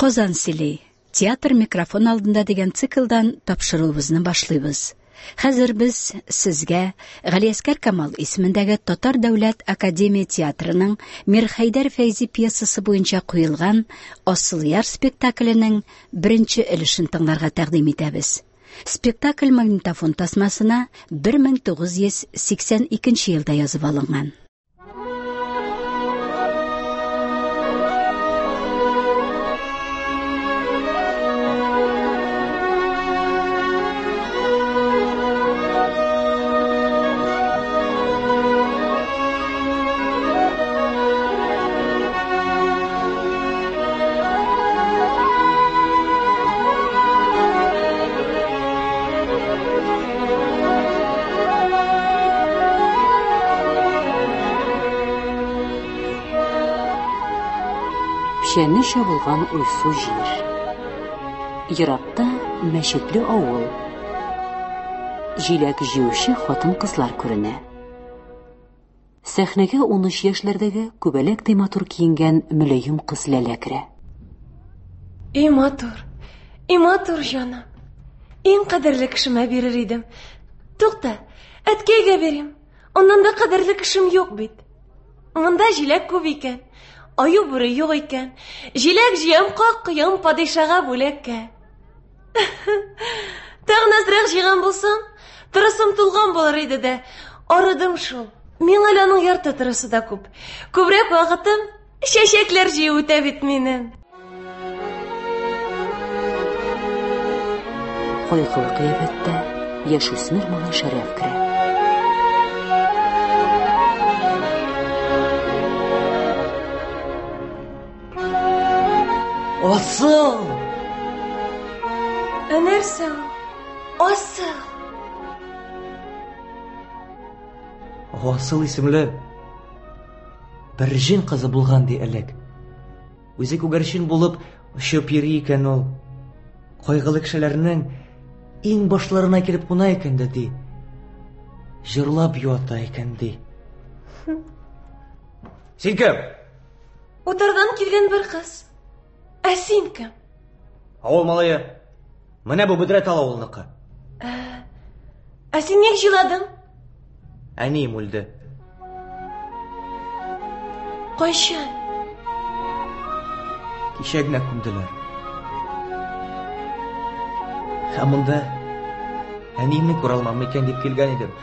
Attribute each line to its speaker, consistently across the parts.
Speaker 1: Казан сөйли. Театр микрофон алдында дигән циклдан тапшыруыбызны башлыйбыз. Хәзер без сезгә Галиәскәр Камал исемендәге Татар дәүләт академия театрының Мирхәйдәр Фәйзи пьесасы буенча куелган Асылъяр спектакленең беренче өлешен тыңларга тәкъдим итәбез. Спектакль магнитофон тасмасына 1982 елда язып алынган.
Speaker 2: Печәне чабылган уйсу җир. Еракта мәчетле авыл. Җиләк җыючы хатын-кызлар күренә. Сәхнәгә 13 яшьләрдәге күбәләктәй матур киенгән мөлаем кыз Ләлә керә.
Speaker 3: И матур, и матур җаным. Иң кадерле кешемә бирер идем. Тукта, әткәйгә бирим. Аннан да кадерле кешем юк бит. Монда җиләк күп икән. Аю бүре юк икән. Җиләк җыям, как коям падишага бүләккә. Тагын әзрәк җыйган булсам, тырысым тулган булыр иде дә. Арыдым шул. Миңа әле аның ярты тырысы да күп. Күбрәк вакытым чәчәкләр җыю үтә бит минем.
Speaker 2: Кайгылы кыяфәттә яшүсмер малай Шәрәф керә.
Speaker 4: Асыл!
Speaker 3: Ә нәрсә ул? Асыл!
Speaker 4: Асыл исемле бер җен кызы булган ди элек. Үзе күгәрчен булып очып йөри икән ул. Кайгылы кешеләрнең иң башларына килеп куна икән дә ди. Җырлап юата икән ди. Син кем?
Speaker 3: Утардан килгән бер кыз. Ә син кем?
Speaker 4: Авыл малае. Менә бу бөдрә тал авылныкы.
Speaker 3: Ә, ә син ник җыладың?
Speaker 4: Әнием үлде.
Speaker 3: Кайчан?
Speaker 4: Кичә генә күмделәр. Ә монда әниемне күрә алмам микән дип килгән идем.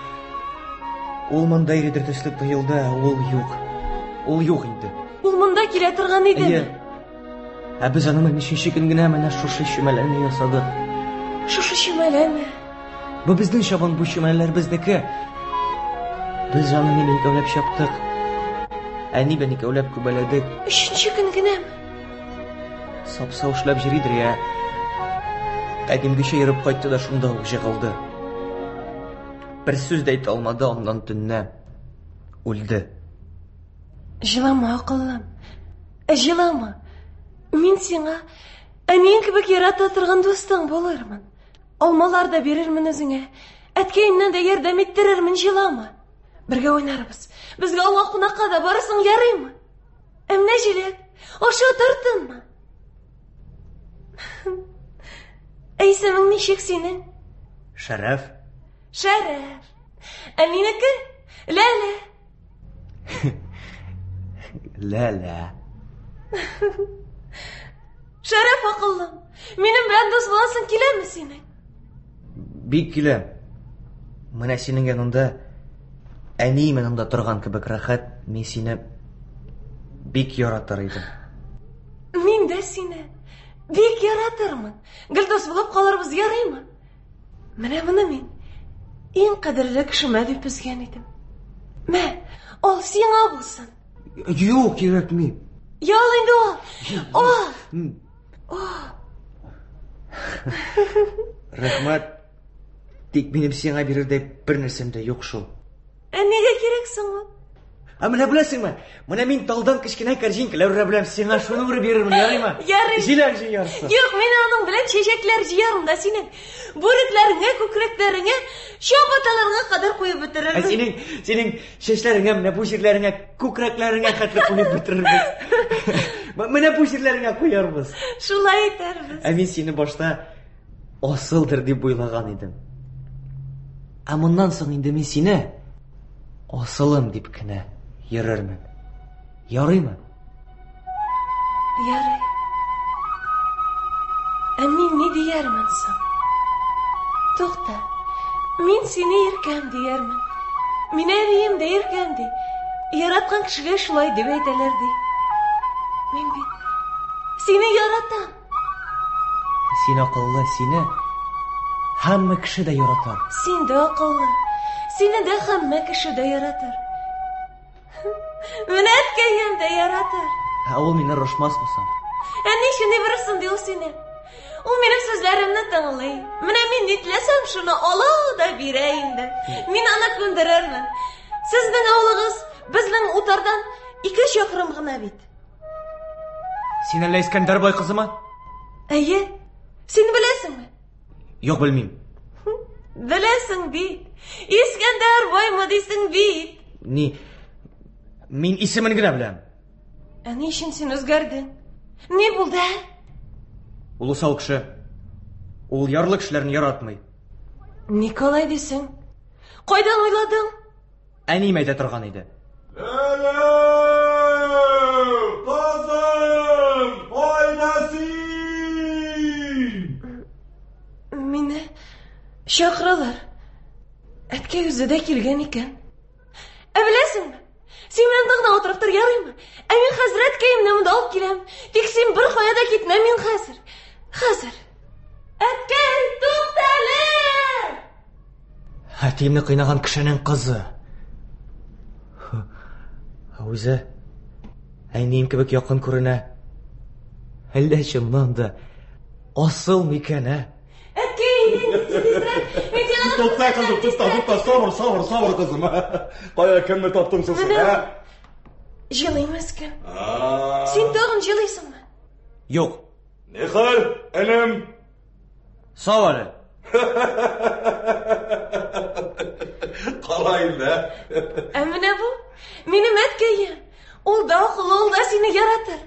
Speaker 4: Ул монда йөридер төсле тоелды, ә ул юк. Ул юк инде.
Speaker 3: Ул монда килә торган иде.
Speaker 4: Әйе. Ә без аның ничәнче көн генә менә шушы чүмәләне ясадык.
Speaker 3: Шушы чүмәләне?
Speaker 4: Бу безнең чабан, бу чүмәләләр безнеке. Без аны белән икәүләп чаптык. Әни белән икәүләп күбәләдек.
Speaker 3: Өченче көн генәме?
Speaker 4: Сап-сау эшләп йөридер я. Кадимгечә йөреп кайтты да шунда ук җыгылды. Бер сүз дә әйтә алмады, аннан төннә үлде.
Speaker 3: Җылама, акыллым. Җылама. Мин сиңа әниең кебек ярата торган дустың булырмын. Алмалар да бирермен үзеңә. Әткәемнән дә ярдәм иттерермен, җылама. Бергә уйнарбыз. Безгә авылга кунакка да барасың ярыймы? Ә менә җиләк, аша тартынма. Ә исемең ничек синең?
Speaker 4: Шәрәф.
Speaker 3: Шәрәф. Ә минеке? Ләлә.
Speaker 4: Ләлә.
Speaker 3: Шәрәф акыллым, минем белән дус буласың киләме синең?
Speaker 4: Бик килә. Менә синең янында, әнием янында торган кебек рәхәт, мин сине бик яратыр идем.
Speaker 3: Мин дә сине бик яратырмын. Гел дус булып калырбыз, ярыймы? Менә моны мин иң кадерле кешемә дип өзгән идем. Мә, ал сиңа булсын.
Speaker 4: Юк, кирәкми.
Speaker 3: Ял инде ул. Ал. Ал.
Speaker 4: Рәхмәт. Тик минем сиңа бирердәй бер нәрсәм дә юк шул.
Speaker 3: Ә нигә кирәк соң ул?
Speaker 4: Ә менә беләсеңме? Менә мин талдан кечкенә корзинкалар үрә беләм, сиңа шуны үреп бирермен, ярыймы?
Speaker 3: Ярый.
Speaker 4: Җиләк җыярсың.
Speaker 3: Юк, мин аның белән чәчәкләр җыярмын да синең бүрекләреңә, күкрәкләреңә, чабаталарыңа кадәр куеп бетерермен.
Speaker 4: Ә синең, синең чәчләреңә, менә бу җирләреңә, күкрәкләреңә хәтле куеп бетерербез. Менә бу җирләреңә куярбыз.
Speaker 3: Шулай итәрбез.
Speaker 4: Ә мин сине башта асылдыр дип уйлаган идем. Ә моннан соң инде мин сине асылым дип кенә йөрермен. Ярыймы?
Speaker 3: Ярый. Ә мин ни диярмен соң? Тукта. Мин сине иркәм диярмен. Мине әнием дә иркәм ди. Яраткан кешегә шулай дип әйтәләр ди. Мин бит сине яратам.
Speaker 4: Син акыллы, сине һәммә кеше дә яратар.
Speaker 3: Син дә акыллы. Сине дә һәммә кеше дә яратыр. Менә әткәем дә яратыр.
Speaker 4: Ә ул мине орышмасмы соң?
Speaker 3: Ә ни өчен орышсын ди ул сине? Ул минем сүзләремне тыңлый. Менә мин ни теләсәм, шуны ала да бирә инде. Мин аны күндерермен. Сезнең авылыгыз безнең утардан 2 чакрым гына бит.
Speaker 4: Син әллә Искәндәр бай кызымы?
Speaker 3: Әйе. Син беләсеңме?
Speaker 4: Юк, белмим.
Speaker 3: Беләсең бит. Искәндәр баймы дисең бит.
Speaker 4: Ни? Мин исемен генә беләм.
Speaker 3: Ә ни өчен син үзгәрдең? Ни булды? Ә?
Speaker 4: Ул усал кеше. Ул ярлы кешеләрне яратмый.
Speaker 3: Николай дисең? Кайдан уйладың?
Speaker 4: Әнием әйтә торган иде.
Speaker 5: Кызым, кайда син?
Speaker 3: Мине чакыралар. Әткәй үзе дә килгән икән. Ә беләсеңме? Син монда гына утырып тор, ярыймы? Ә мин хәзер әткәемне монда алып киләм. Тик син бер кая да китмә, мин хәзер. Хәзер. Әткәй, тукта әле!
Speaker 4: Әтиемне кыйнаган кешенең кызы. Ә үзе әнием кебек якын күренә. Әллә чыннан да асыл микән, ә?
Speaker 3: Әткәй, тизрәк, мин сиңа
Speaker 5: Тукта, кызым, тукта, тукта, сабыр, сабыр, сабыр, кызым. Кая кемне таптың соң син, ә?
Speaker 3: Җылый мескен. Син тагын җылыйсыңмы?
Speaker 4: Юк.
Speaker 5: Ни хәл, энем?
Speaker 4: Сау әле.
Speaker 5: Кара инде.
Speaker 3: Ә менә бу минем әткәем. Ул да акыллы, ул да сине яратыр.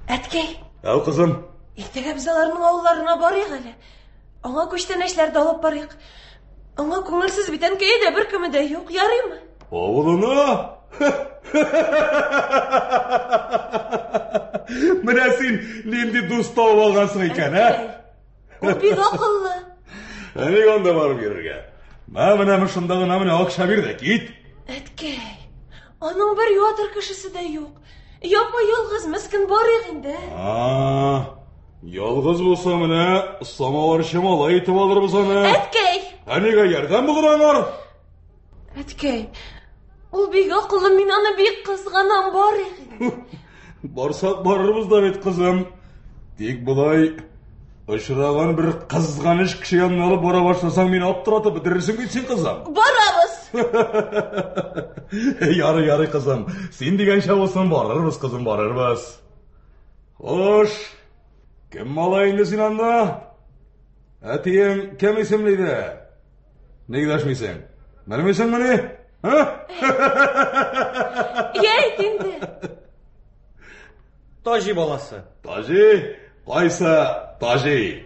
Speaker 3: Әткәй.
Speaker 5: Әу, кызым.
Speaker 3: Иртәгә без аларның авылларына барыйк әле. Аңа күчтәнәчләр дә алып барыйк. Аңа күңелсез бит, әнкәе дә беркеме дә юк, ярыймы?
Speaker 5: Авылына? Менә син нинди дус табып алгансың икән, ә?
Speaker 3: Ул бик акыллы.
Speaker 5: Ә ник анда барып йөрергә? Мә, менә шунда гына менә акча бир дә кит.
Speaker 3: Әткәй, аның бер юатыр кешесе дә юк. Япа-ялгыз мескен барыйк инде.
Speaker 5: А, ялгыз булса менә самавырчы малай итеп алырбыз аны.
Speaker 3: Әткәй!
Speaker 5: Ә нигә ярдәм булыр аңар?
Speaker 3: Әткәй, ул бик акыллы, мин аны бик кызганам, барыйк инде.
Speaker 5: Барсак барырбыз да бит, кызым. Тик болай очраган бер кызганыч кеше янына алып бара башласаң, мине аптыратып бетерерсең бит син, кызым.
Speaker 3: Барабыз!
Speaker 5: Ярый, ярый, кызым. Син дигәнчә булсын, барырбыз, кызым, барырбыз. Хуш. Кем малай инде син анда? Әтиең кем исемле иде? Ник дәшмисең? Белмисеңмени? Һа?
Speaker 3: Йә, әйт инде.
Speaker 4: Таҗи баласы.
Speaker 5: Таҗи? Кайсы Таҗи?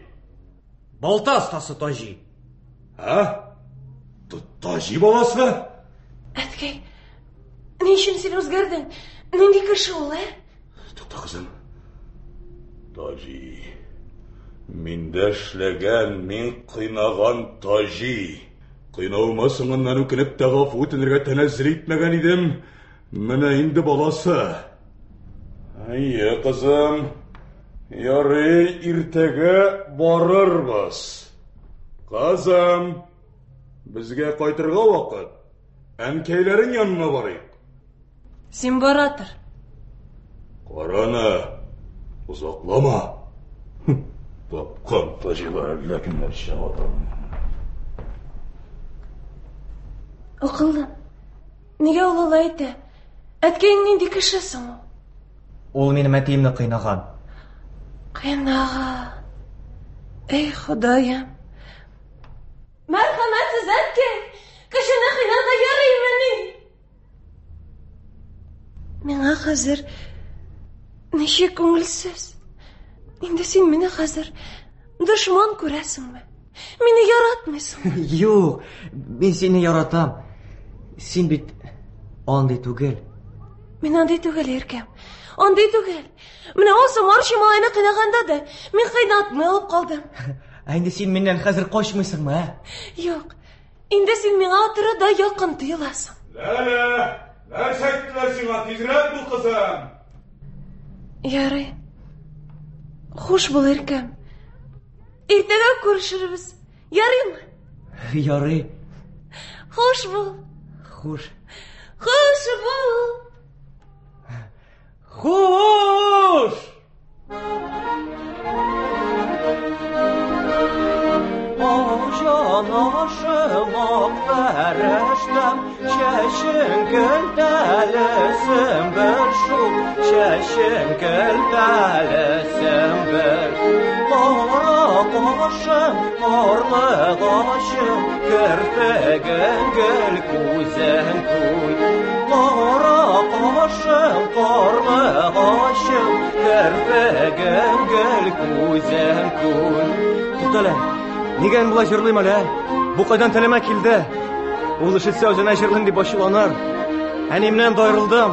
Speaker 4: Балта остасы Таҗи.
Speaker 5: Һа? Таҗи баласы?
Speaker 3: Әткәй, ни өчен син үзгәрдең? Нинди кеше ул, ә?
Speaker 5: Тукта, кызым. Таҗи. Миндә эшләгән, мин кыйнаган Таҗи. Кыйнавыма соңыннан үкенеп тә гафу үтенергә тәнәззел итмәгән идем. Менә инде баласы. Әйе, кызым. Ярый, иртәгә барырбыз. Кызым, безгә кайтырга вакыт. Әнкәйләрең янына барыйк.
Speaker 3: Син бара тор.
Speaker 5: Караны, озаклама. Тапкан таҗилар әллә кемнәр чабата.
Speaker 3: Акыллы. Нигә ул алай әйтә? Әткәең нинди кеше соң ул?
Speaker 4: Ул минем әтиемне кыйнаган.
Speaker 3: Кыйнаган. Эй, Ходаем. Мәрхәмәтсез әткәй! Кешене кыйнарга ярыймыни? Миңа хәзер Ничек күңелсез. Инде син мине хәзер дошман күрәсеңме? Мине яратмыйсыңмы?
Speaker 4: Юк, мин сине яратам. Син бит андый түгел.
Speaker 3: Мин андый түгел, Иркәм. Андый түгел. Менә ул самарчы малайны кыйнаганда да мин кыйнатмый алып калдым.
Speaker 4: Ә инде син миннән хәзер качмыйсыңмы, ә?
Speaker 3: Юк. Инде син миңа туры да якын тоеласың.
Speaker 5: Ләлә, нәрсә әйттеләр сиңа? Тизрәк бул, кызым.
Speaker 3: Ярый. Хуш бул, Иркәм. Иртәгә күрешербез. Ярыймы?
Speaker 4: Ярый.
Speaker 3: Хуш бул.
Speaker 4: Хуш.
Speaker 3: Хуш бул.
Speaker 4: Хуш! Җанашым ак фәрештәм, чәчең көлтәле сөмбел шул, чәчең көлтәле сөмбел. Кара кашың, карлыгачым, керфегең гөл, күзең күл. Кара кашың, карлыгачым, керфегең гөл, күзең күл. Туктале, нигә мин болай җырлыйм әле? Бу кайдан телемә килде? Ул ишетсә үзенә җырлыйм дип ачуланыр. Әниемнән дә аерылдым.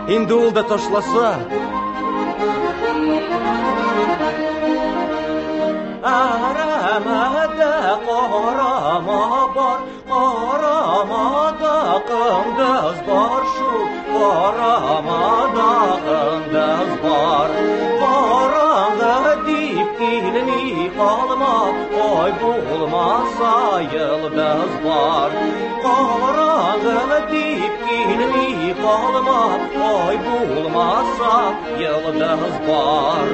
Speaker 4: Инде ул да ташласа. Арамада карама бар, карамада кындыз бар шул, карамада кындыз бар. Караңгы дип килми калма, ай булмаса йолдыз бар. Караңгы дип килми калма, ай булмаса йолдыз бар.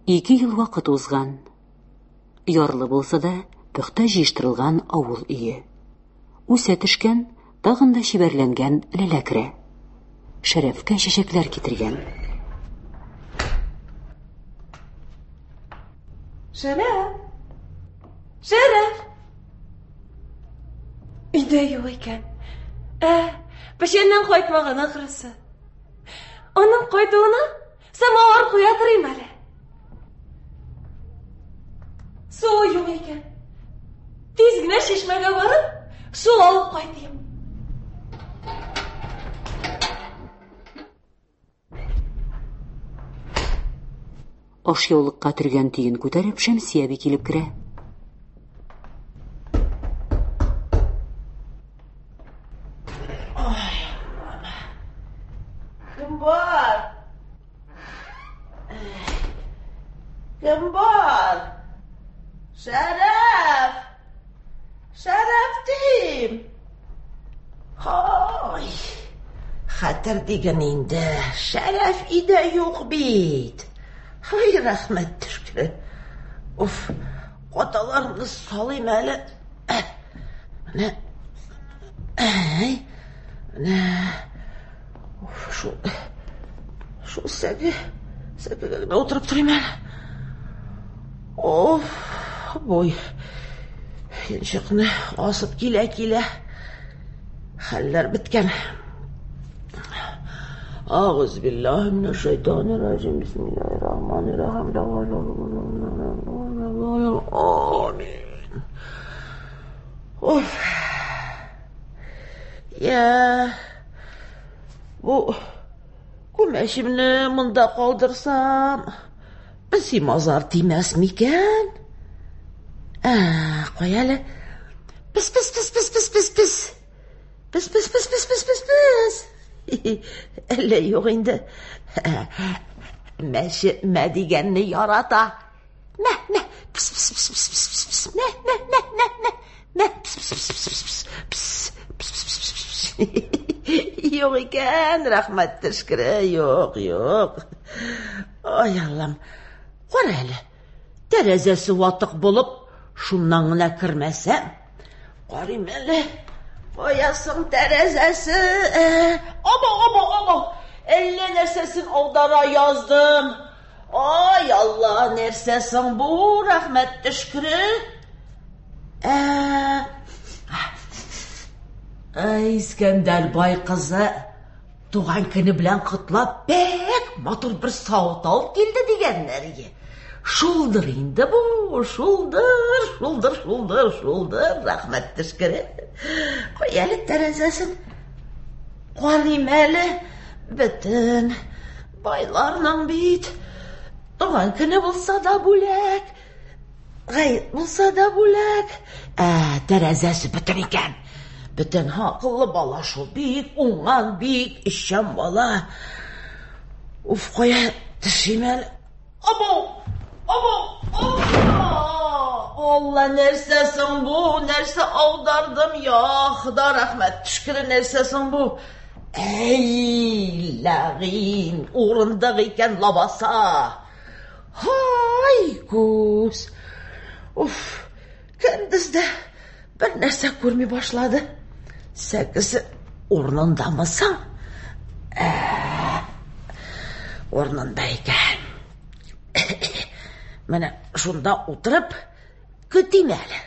Speaker 2: Ике ел вакыт узган. Ярлы булса да, пөхтә җыештырылган авыл өе. Үсә төшкән, тагын да чибәрләнгән Ләлә керә. Шәрәфкә чәчәкләр китергән.
Speaker 3: Шәрәф! Шәрәф! Өйдә юк икән. Ә, печәннән кайтмаган ахрысы. Аның кайтуына самовар куя торыйм әле. Суы юк икән. Тиз генә чишмәгә барып, су алып кайтыйм.
Speaker 2: Ашъяулыкка төргән төен күтәреп Шәмсия әби килеп керә.
Speaker 6: Кем бар? Кем бар? Шәрәф! Шәрәф дим! Ай! Хәтер диген инде, Шәрәф өйдә юк бит. Ай, рәхмәт төшкере. Уф, каталарымны салыйм әле. Менә. Әй, менә. Уф, шул, шул сәке, сәкегә генә утырып торыйм әле. Оф, бой. Йончыкны асып килә-килә. Хәлләр беткән. Агыз биллаһи минәш шайтанир раҗим. Бисмиллаһир рахманир рахим. Амин. Оф. Я. Бу күмәчемне монда калдырсам, песи мазар тимәс микән? Ә, кая әле? Пес, пес, пес, пес, пес, пес, пес. Пес, пес, пес, пес, пес, пес, пес. Әллә юк инде. Мәче мә дигәнне ярата. Мә, мә, пес, пес, пес, пес, пес, пес, пес, мә, мә, мә, мә, мә, мә, пес, пес, пес, пес, пес, пес, пес, пес, пес, пес, пес. Юк икән, рәхмәт төшкере, юк, юк. Ай, Аллам, кара әле. Тәрәзәсе ватык булып, шуннан гына кермәсәм. Карыйм әле. Кая соң тәрәзәсе? Абау, абау, абау. Әллә нәрсәсен аудара яздым. Ай, Алла, нәрсә соң бу? Рәхмәт төшкере. Ә, Искәндәр бай кызы туган көне белән котлап, бик матур бер савыт алып килде дигәннәр иде. Шулдыр инде бу, шулдыр, шулдыр, шулдыр, шулдыр, рәхмәт төшкере. Куй әле тәрәзәсен. Карыйм әле, бөтен байларның бит туган көне булса да бүләк, гает булса да бүләк. Ә, тәрәзәсе бөтен икән. Бөтен акыллы бала шул, бик уңган, бик эшчән бала. Уф, кая төшим әле? Абау! Абау! Алла, нәрсә соң бу? Нәрсә аудардым? Я, Хода рәхмәт, төшкере нәрсә соң бу? Әй, ләгыйн, урындык икән лабаса. Һай, күз. Уф, көндез дә бер нәрсә күрми башлады. Сәкесе урынындамы соң? Ә, урынында икән. Менә шунда утырып көтим әле.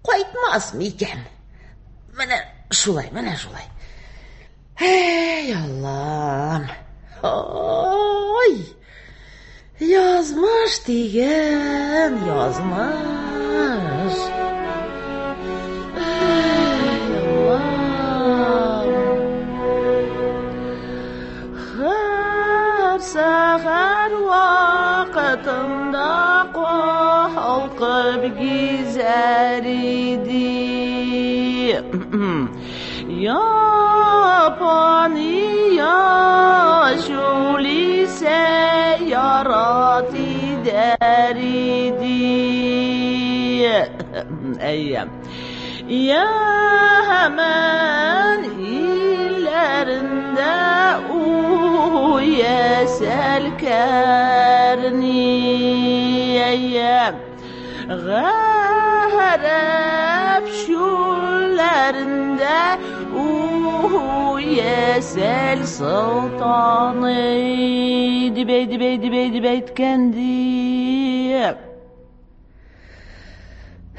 Speaker 6: Кайтмас микән? Менә шулай, менә шулай. Әй, Аллам. Ой! Язмыш дигән, язмыш. Әй, Аллам. Һәр сәхәр вакытында калкып гизәр иде. Япония чүл исә ярат идәр иде. Әйе. Йәмән илләрендә уясәл кәрни. Әйе. Гарәп чүлләрендә уясәл солтаны дип дип дип дип әйткән ди.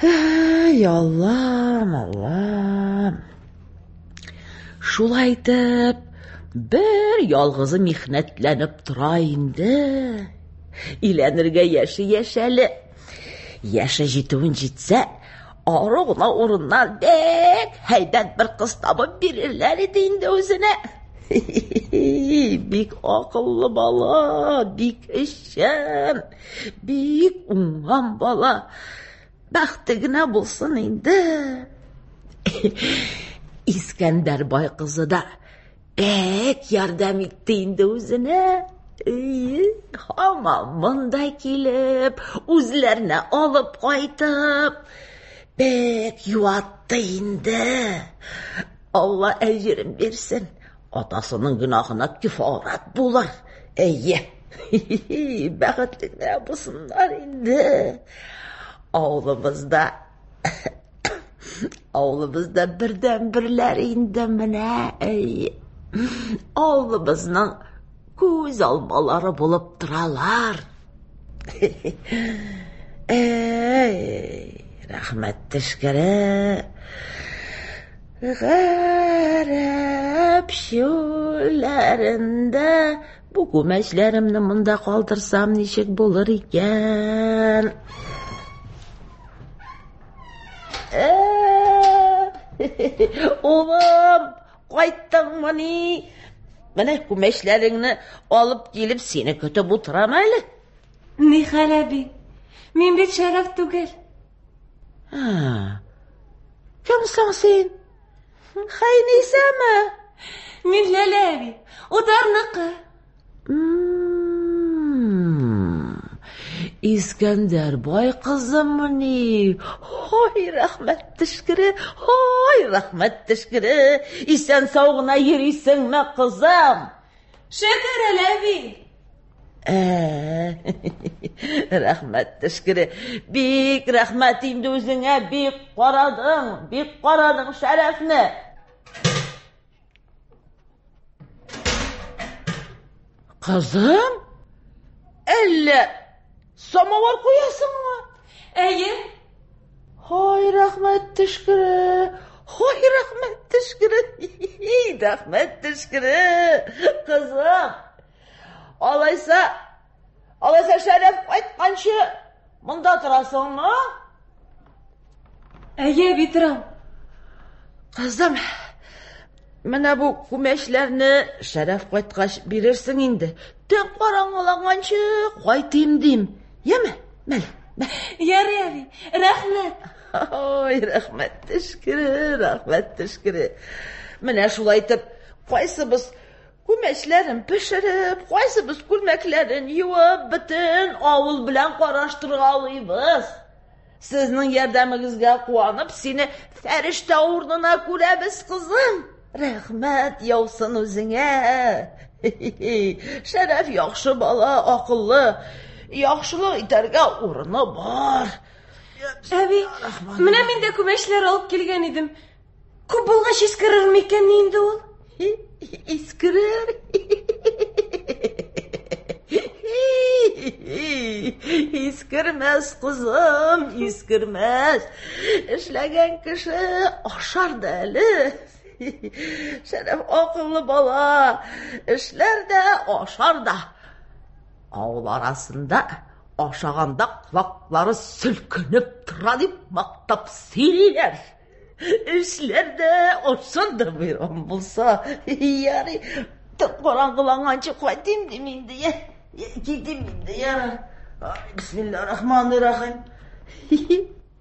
Speaker 6: Әй, Аллам, Аллам. Шулай итеп, бер ялгызы михнәтләнеп тора инде. Иләнергә яше яшәле. Яше җитүен җитсә, ары гына урыннан бик һәйбәт бер кыз табып бирерләр иде инде үзенә. Бик акыллы бала, бик эшчән, бик уңган бала. Бәхте генә булсын инде. Искәндәр бай кызы да бик ярдәм итте инде үзенә. Әйе, һаман монда килеп, үзләренә алып кайтып, бик юатты инде. Алла әҗерен бирсен. Атасының гөнаһына кифарат булыр. Әйе. Бәхетле генә булсыннар инде. Авылыбызда Авылыбызда бердән-берләр инде менә. Әйе. Авылыбызның күз алмалары булып торалар. Әй, рәхмәт төшкере. Гарәп чүлләрендә бу күмәчләремне монда калдырсам ничек булыр икән? Улым, кайттыңмыни? Менә күмәчләреңне алып килеп сине көтеп утырам әле.
Speaker 3: Ни хәл, әби? Мин бит Шәрәф түгел.
Speaker 6: Кем соң син? Хәйнисәме?
Speaker 3: Мин Ләлә әби, утарныкы.
Speaker 6: Искәндәр бай кызымыни? Һай, рәхмәт төшкере, һай, рәхмәт төшкере. Исән сау гына йөрисеңме, кызым?
Speaker 3: Шөкер әле, әби.
Speaker 6: Ә, рәхмәт төшкере. Бик рәхмәт инде үзеңә, бик карадың, бик карадың Шәрәфне. Кызым, әллә самовар куясыңмы?
Speaker 3: Әйе.
Speaker 6: Һай, рәхмәт төшкере. Һай, рәхмәт төшкере. Рәхмәт төшкере. Кызым, алайса, алайса Шәрәф кайтканчы монда торасыңмы?
Speaker 3: Әйе, әби, торам.
Speaker 6: Кызым, менә бу күмәчләрне Шәрәф кайткач бирерсең инде. Төн караңгыланганчы кайтыйм дим. Яме, мәле.
Speaker 3: Ярый, әби, рәхмәт.
Speaker 6: Ой, рәхмәт төшкере, рәхмәт төшкере. Менә шулай итеп, кайсыбыз күмәчләрен пешереп, кайсыбыз күлмәкләрен юып, бөтен авыл белән караштыргалыйбыз. Сезнең ярдәмегезгә куанып, сине фәрештә урынына күрәбез, кызым. Рәхмәт яусын үзеңә. Шәрәф яхшы бала, акыллы. Яхшылык итәргә урыны бар.
Speaker 3: Әби, менә мин дә күмәчләр алып килгән идем. Күп булгач искерер микән инде ул?
Speaker 6: Искерер. Искермәс, кызым, искермәс. Эшләгән кеше ашар да әле. Шәрәф акыллы бала, эшләр дә, ашар да. Авыл арасында ашаганда колаклары селкенеп тора дип мактап сөйлиләр. Эшләр дә, ашар да биргән булса, ярый, караңгыланганчы кайтыйм дим инде, я. Китим инде, я. Бисмилла рахман рахим.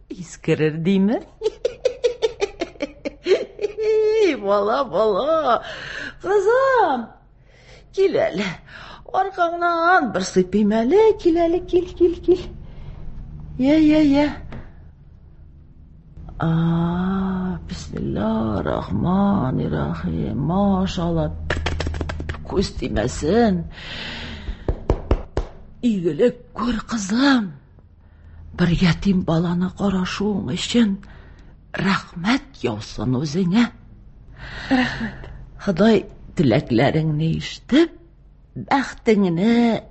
Speaker 6: Искерер диме? Бала, бала. Кызым, кил әле. Аркаңнан бер сыйпыйм әле. Кил әле, кил, кил, кил. Я, я, я. А, бисмилла рахман рахим. Машалла. Күз тимәсен. Игелек күр, кызым. Бер ятим баланы карашуың өчен рәхмәт яусын үзеңә.
Speaker 3: Рәхмәт.
Speaker 6: Ходай теләкләреңне ишетеп, бәхтеңне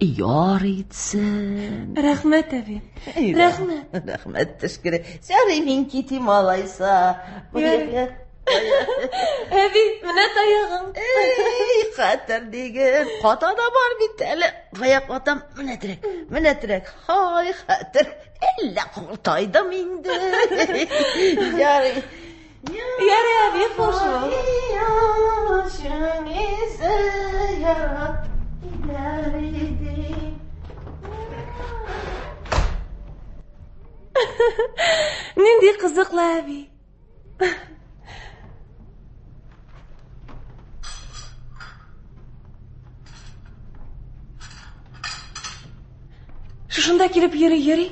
Speaker 6: яр итсен.
Speaker 3: Рәхмәт, әби. Рәхмәт.
Speaker 6: Рәхмәт төшкере. Ярый, мин китим алайса.
Speaker 3: Ярый. Әби, менә таягың.
Speaker 6: Эй, хәтер диген. Ката да бар бит әле. Таяк атам, менә терәк, менә терәк. Һай, хәтер. Әллә картайдым инде. Ярый.
Speaker 3: Ярый, әби, хуш бул. Нинди кызыклы әби. Шушында килеп йөри-йөри,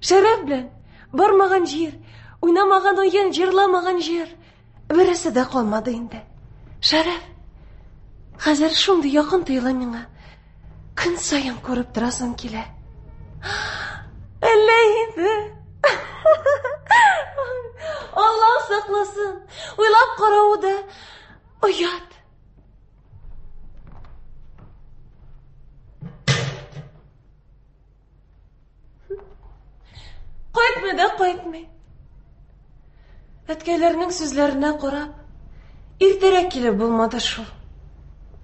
Speaker 3: Шәрәф белән бармаган җир, уйнамаган уен, җырламаган җыр, бересе дә калмады инде. Шәрәф, хәзер шундый якын тоела миңа. Көн саен күреп торасым килә. Әллә инде. Алла сакласын. Уйлап каравы да оят. Кайтмый да кайтмый. Әткәйләрнең сүзләренә карап, иртәрәк килеп булмады шул.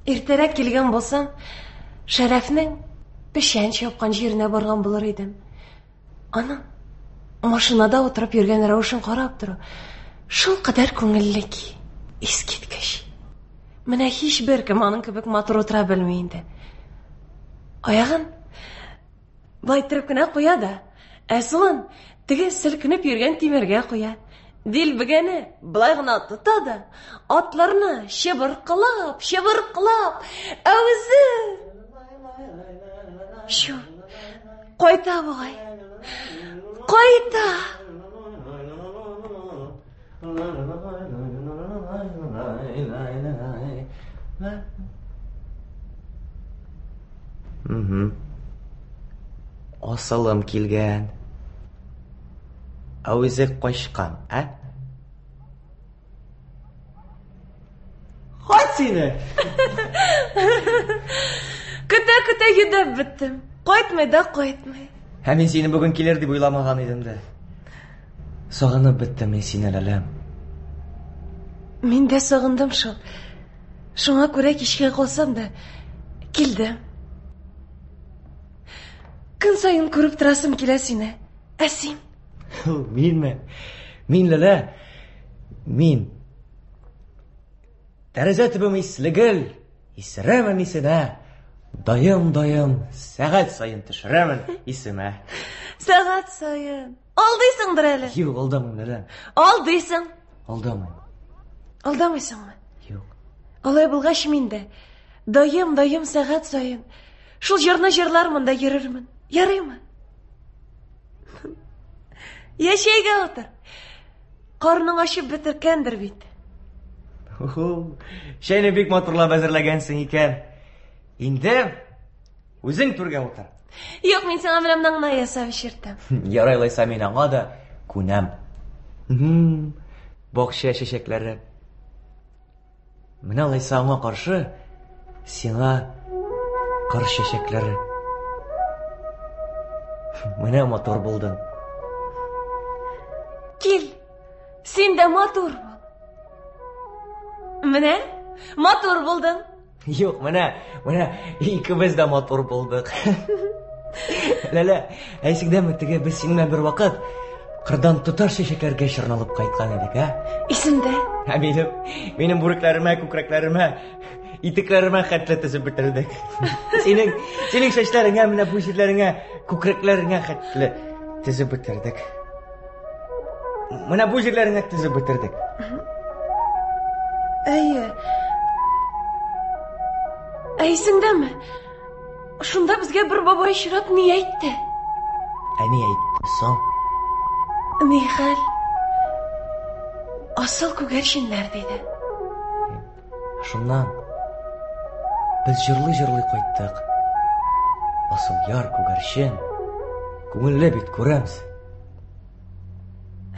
Speaker 3: Иртәрәк килгән булсам, Шәрәфнең печән чапкан җиренә барган булыр идем. Аның машинада утырып йөргән рәвешен карап тору шул кадәр күңелле ки, искиткеч. Менә һичбер кем аның кебек матур утыра белми инде. Аягын былай иттереп кенә куя да, ә сулын теге селкенеп йөргән тимергә куя. Дилбегәне былай гына тота да, атларны чыбыркылап, чыбыркылап, ә үзе... Чү, кайта бугай. Кайта!
Speaker 4: Асылым килгән. Ә үзе качкан, ә? Хат сине!
Speaker 3: Көтә-көтә йөдәп беттем. Кайтмый да кайтмый.
Speaker 4: Ә мин сине бүген килер дип уйламаган идем дә. Сагынып беттем мин сине, Ләләм.
Speaker 3: Мин дә сагындым шул. Шуңа күрә кичкә калсам да килдем. Көн саен күреп торасым килә сине. Ә син?
Speaker 4: Минме? Мин, Ләлә. Мин. Тәрәзә төбем исле гөл, исерәмен исенә. Даем-даем, сәгать саен төшерәмен исемә.
Speaker 3: Сәгать саен. Алдыйсыңдыр әле.
Speaker 4: Юк, алдамыйм, Ләлә.
Speaker 3: Алдыйсың.
Speaker 4: Алдамыйм.
Speaker 3: Алдамыйсыңмы?
Speaker 4: Юк.
Speaker 3: Алай булгач мин дә даем-даем сәгать саен шул җырны җырлармын да йөрермен. Ярыймы? Я чәйгә утыр. Карның ачып бетеркәндер бит.
Speaker 4: Чәйне бик матурлап әзерләгәнсең икән. Инде үзең түргә утыр.
Speaker 3: Юк, мин сиңа менә моны гына ясап эчертәм.
Speaker 4: Ярай алайса мин аңа да күнәм. Бакча чәчәкләре. Менә алайса аңа каршы сиңа кыр чәчәкләре. Менә матур булдың.
Speaker 3: Кил, син дә матур бул. Менә, матур булдың.
Speaker 4: Юк, менә, менә икебез дә матур булдык. Ләлә, ә исеңдәме теге без синең белән бер вакыт кырдан тоташ чәчәкләргә чорналып кайткан идек, ә?
Speaker 3: Исемдә.
Speaker 4: Ә минем, минем бүрекләремә, күкрәкләремә, итекләремә хәтле тезеп бетердек. Синең, синең чәчләреңә, менә бу җирләреңә, күкрәкләреңә хәтле тезеп бетердек. Менә бу җирләреңә тезеп бетердек.
Speaker 3: Әйе. Ә исеңдәме? Шунда безгә бер бабай очрап ни әйтте?
Speaker 4: Ә ни әйтте соң?
Speaker 3: Ни хәл? Асыл күгәрченнәр диде.
Speaker 4: Шуннан без җырлый-җырлый кайттык. Асыл яр күгәрчен. Күңелле бит күрәмсең.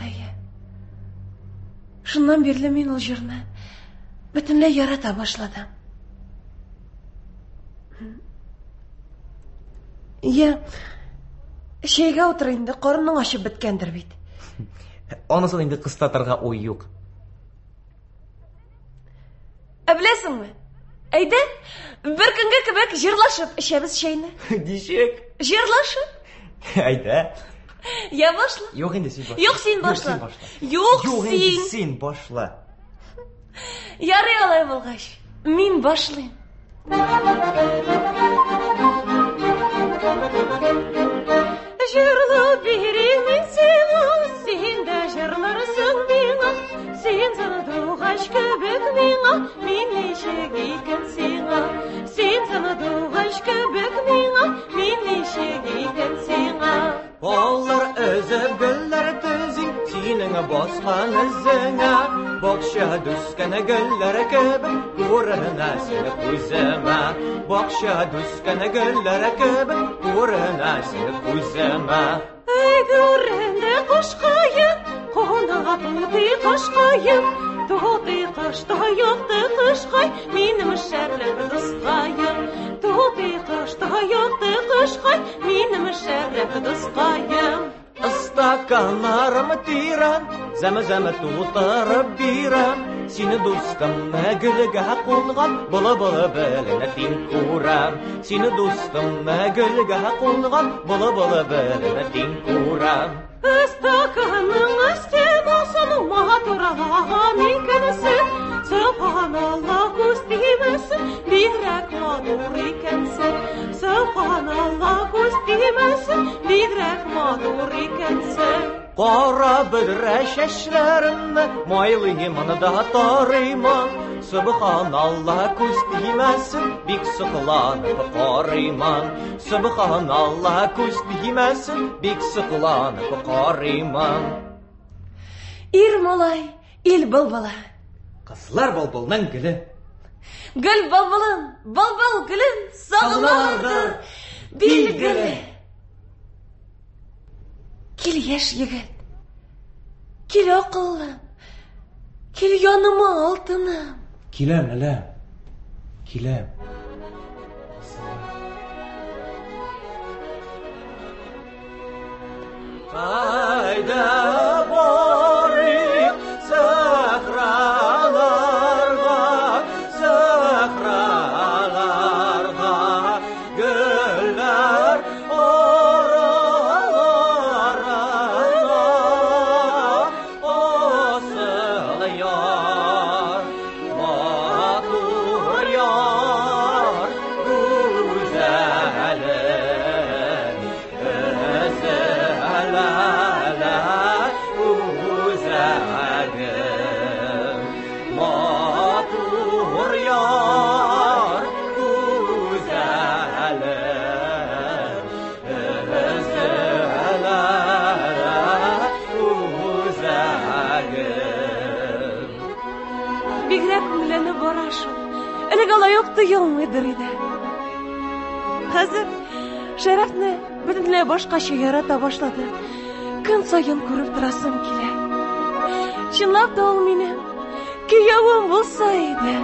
Speaker 3: Әйе. Шуннан бирле мин ул җырны бөтенләй ярата башладым. Я, чәйгә утыр инде, карының ачып беткәндер бит.
Speaker 4: Анысын инде кыстатырга уй юк.
Speaker 3: Ә беләсеңме? Әйдә, бер көнге кебек җырлашып эчәбез чәйне.
Speaker 4: Ничек?
Speaker 3: Җырлашып.
Speaker 4: Әйдә.
Speaker 3: Я башла.
Speaker 4: Юк инде син башла.
Speaker 3: Юк син башла. Юк
Speaker 4: Юк
Speaker 3: син.
Speaker 4: инде син башла.
Speaker 3: Ярый алай булгач, мин башлыйм. Җырлап бирим мин сиңа, син дә җырларсың миңа. Син сандугач кебек миңа, мин ничек икән сиңа? Син сандугач кебек миңа, мин ничек икән сиңа?
Speaker 4: Алар өзеп гөлләр төзим, синең баскан эзеңә. Бакча дүскән гөлләр кебек күренәсең күземә. Бакча дүскән гөлләр кебек күренәсең күземә.
Speaker 3: Әй күренде кошкаем, куна тутый кошкаем, тутый кошта якты кошкай, минем шәрәф дускаем. Тутый кошта якты кошкай, минем шәрәф дускаем.
Speaker 4: Стаканнарым тирән, зәм-зәм тутырып бирәм. Сине дустымны гөлгә кунган былы-былы белән тиң күрәм. Сине дустымны гөлгә кунган былы-былы белән тиң күрәм.
Speaker 3: Стаканның стенасын матурлаган икәнсең, Сөбханалла күз тимәсен, бигрәк матур икәнсең. Сөбханалла күз тимәсен, бигрәк матур икәнсең.
Speaker 4: Кара бөдрә чәчләремне майлыймын да тарыймын. Сөбханалла күз тимәсен, бик сокланып карыймын. Сөбханалла күз тимәсен, бик сокланып карыймын.
Speaker 3: Ир малай, ил былбылы.
Speaker 4: Кызлар былбылның гөле.
Speaker 3: Гөл былбылын, былбыл гөлен сагыналардыр, билгеле. Кил, яшь егет. Кил, акыллым. Кил яныма, алтыным.
Speaker 4: Киләм, Ләлә. Киләм. Кайда барыйк сахраларга, сахраларга, гөлләр араларына, асыл яр, матур яр, гүзәлем, өзеләлә үзәгем, матур яр, гүзәлем, өзеләлә үзәгем.
Speaker 3: Бигрәк күңелләнеп бара шул. Элек алай ук тоелмыйдыр иде. Хәзер Шәрәфне бөтенләй башкача ярата башлады. Көн саен күреп торасым килә. Чынлап та ул минем киявем булса иде.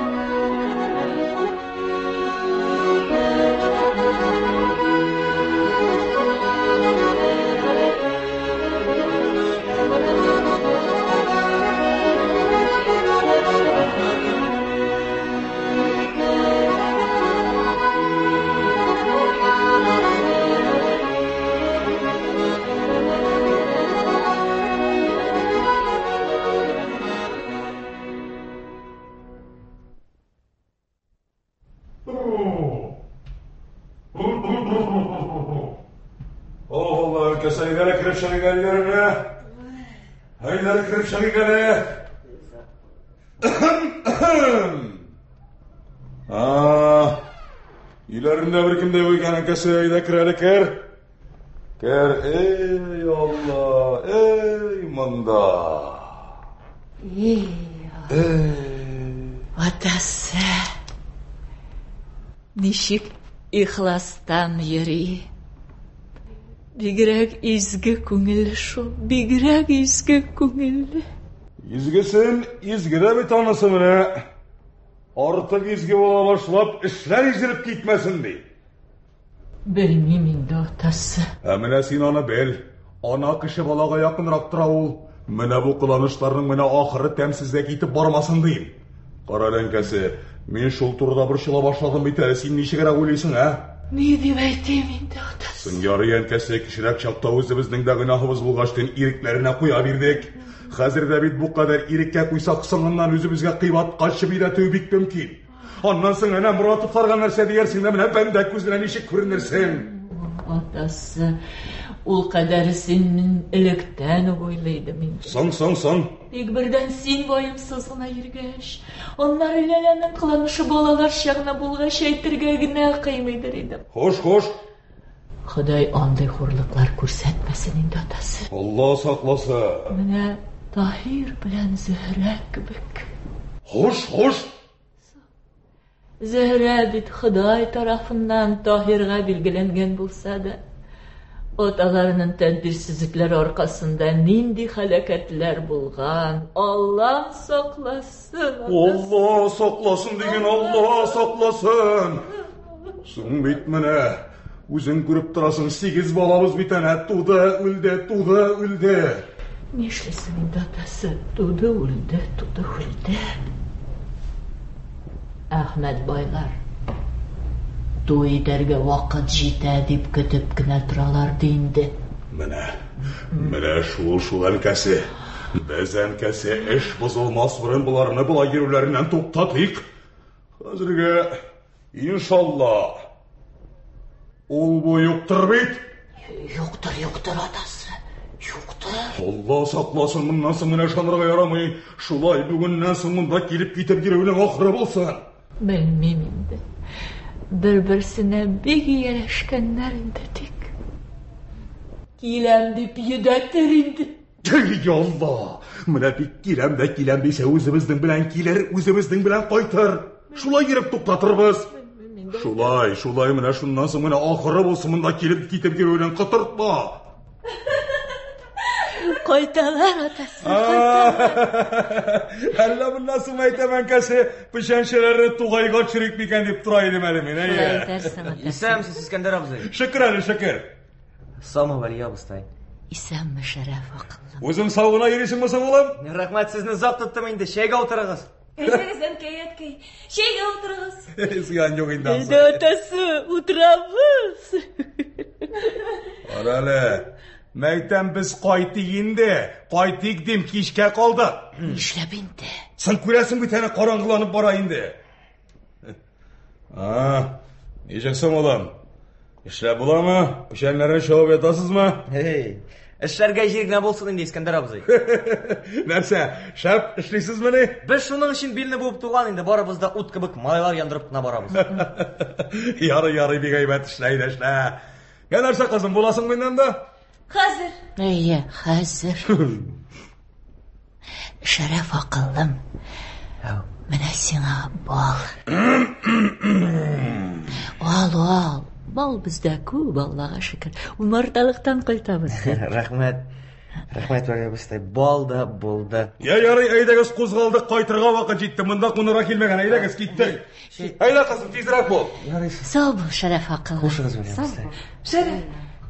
Speaker 5: Allah өлкәсе, әйдәле кереп чыгыйк әле йөренә. Әйдәле кереп чыгыйк әле. А, өйләрендә беркем дә юк икән, әнкәсе, әйдә кер әле, кер. Кер, эй, Алла, эй, монда.
Speaker 7: Эй,
Speaker 5: Эй.
Speaker 7: атасы. Ничек ихластан йөри. Бигрәк изге күңелле шул, бигрәк изге күңелле.
Speaker 5: Изгесен изге дә бит анысы менә. Артык изге була башлап, эшләр изелеп китмәсен ди.
Speaker 7: Белмим инде, атасы.
Speaker 5: Ә менә син аны бел. Ана кеше балага якынрак тора ул. Менә бу кыланышларның менә ахыры тәмсезгә китеп бармасын дим. Кара әле, әнкәсе, мин шул турыда борчыла башладым бит әле. Син ничегрәк уйлыйсың, ә?
Speaker 7: Ни дип әйтим инде, атасы?
Speaker 5: Соң ярый, әнкәсе, кечерәк чакта үзебезнең дә гөнаһыбыз булгач, төн ирекләренә куя бирдек. Хәзер дә бит бу кадәр иреккә куйсак, соңыннан үзебезгә кыйбатка чөп бик мөмкин. Аннан соң әнә Моратовларга нәрсә диярсең дә, менә бәндә күзенә ничек күренерсең?
Speaker 7: Атасы, ул кадәресен мин электән үк уйлый идем инде.
Speaker 5: Соң, соң, соң.
Speaker 7: Тик бердән син ваемсыз гына йөргәч, аннары Ләләнең кыланышы балаларча гына булгач, әйтергә генә кыймыйдыр идем.
Speaker 5: Хуш, хуш.
Speaker 7: Ходай андый хурлыклар күрсәтмәсен инде, атасы.
Speaker 5: Алла сакласын.
Speaker 7: Менә Таһир белән Зөһрә кебек.
Speaker 5: Хуш, хуш.
Speaker 7: Зөһрә бит Ходай тарафыннан Таһирга билгеләнгән булса да, аталарының тәдбирсезлекләре аркасында нинди һәлакәтләр булган, Аллам сакласын.
Speaker 5: Алла сакласын диген, Алла сакласын. Соң бит менә, үзең күреп торасың, 8 балабыз бит әнә, туды, үлде, туды, үлде.
Speaker 7: Нишлисең инде, атасы? Туды, үлде, туды, үлде. Әхмәт байлар туй итәргә вакыт җитә дип көтеп кенә торалар ди инде.
Speaker 5: Менә, менә шул шул әнкәсе. Без әнкәсе эш бозылмас борын боларны болай йөрүләреннән туктатыйк. Хәзергә иншалла ул бу юктыр бит.
Speaker 7: Юктыр, юктыр, атасы. Юктыр.
Speaker 5: Алла сакласын, моннан соң менә ышанырга ярамый. Шулай бүгеннән соң монда килеп китеп йөрүенең ахыры булсын.
Speaker 7: Белмим инде. Бер-берсенә бик ияләшкәннәр инде тик. Киләм дип йөдәтер инде.
Speaker 5: Эй, Алла! Менә бик киләм дә киләм дисә, үзебезнең белән килер, үзебезнең белән кайтыр. Шулай йөреп туктатырбыз. Шулай, шулай, менә шуннан соң менә ахыры булсын монда килеп китеп йөрүенең, котыртма.
Speaker 7: Кайталар, атасы, кайталар.
Speaker 5: Әллә моннан соң әйтәм, әнкәсе, печәнчеләрне тугайга төшерик микән дип тора идем әле мин,
Speaker 7: Шулай
Speaker 5: әйе.
Speaker 7: әйтәрсең, атасы.
Speaker 4: Исәнмесез, Искәндәр абзый.
Speaker 5: Шөкер әле, шөкер.
Speaker 4: Саумы, Вәлия абыстай.
Speaker 7: Исәнме, Шәрәф акыллым.
Speaker 5: Үзең сау гына йөрисеңме соң, улым?
Speaker 4: Рәхмәт, сезне озак тоттым инде. Чәйгә утырыгыз.
Speaker 3: Әйдәгез, әнкәй, әткәй, чәйгә утырыгыз.
Speaker 5: Зыян юк инде.
Speaker 7: Әйдә, атасы, утырабыз.
Speaker 5: Кара әле. Мәйтәм без кайтыйк инде. Кайтыйк дим, кичкә калдык.
Speaker 7: Нишләп инде?
Speaker 5: Син күрәсең бит әнә караңгыланып бара инде. А, ничек соң, улым? Эшләп буламы? Печәннәрне чабып ятасызмы?
Speaker 4: Эй, эшләргә җир генә булсын инде, Искәндәр абзый.
Speaker 5: Нәрсә, шәп эшлисезмени?
Speaker 4: Без шуның өчен билне буып туган инде, барыбыз да ут кебек малайлар яндырып кына барабыз.
Speaker 5: Ярый, ярый, бик әйбәт эшлә, әйдә, эшлә. Я нәрсә, кызым, буласың миннән дә?
Speaker 3: Хәзер.
Speaker 7: Әйе, хәзер. Шәрәф акыллым. Менә сиңа бал. Ал, ал. Бал бездә күп, Аллага шөкер. Умарталыктан кайтабыз.
Speaker 4: Рәхмәт. Рәхмәт, Вәлия абыстай. Бал да булды.
Speaker 5: Я ярый, әйдәгез, кузгалдык, кайтырга вакыт җитте. Монда кунырга килмәгән, әйдәгез, киттек. Әйдә, кызым, тизрәк бул.
Speaker 4: Ярый.
Speaker 7: Сау бул, Шәрәф акыллым.
Speaker 4: Хушыгыз, Вәлия абыстай.
Speaker 3: Шәрәф.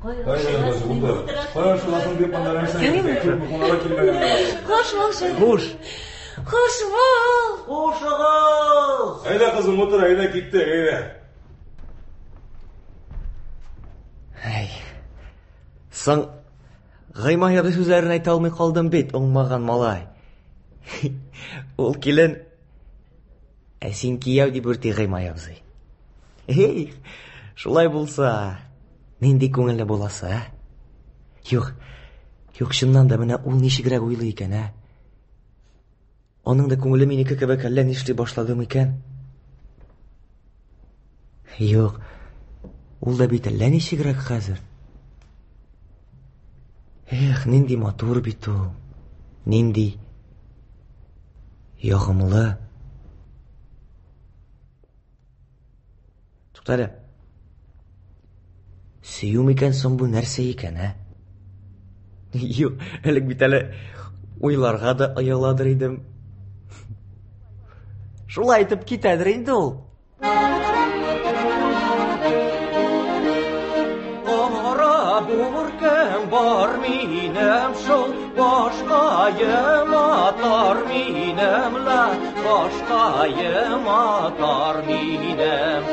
Speaker 5: Кая шуласың дип монда нәрсә кунырга килмәгән.
Speaker 3: Хуш бул, Шәрәф.
Speaker 4: Хуш.
Speaker 3: Хуш бул.
Speaker 4: Хушыгыз!
Speaker 5: Әйдә, кызым, утыр, әйдә, киттек, әйдә.
Speaker 4: Әй. Соң Гыймай абый сүзләрен әйтә алмый калдым бит, уңмаган малай. Ул килен, ә син кияү дип үрти Гыймай абзый. Эй, шулай булса, нинди күңелле буласы, ә? Юк, юк, чыннан да менә ул ничегрәк уйлый икән, ә? Аның да күңеле минеке кебек әллә нишли башлады микән? Юк, ул да бит әллә ничегрәк хәзер. Эх, нинди матур бит ул. Нинди ягымлы. Тукта әле. Сөю микән соң бу нәрсә икән, ә? Юк, элек бит әле уйларга да ояладыр идем. Шулай итеп китәдер инде ул. Кара бүркем бар минем шул, башкаем атар минем лә, башкаем атар минем.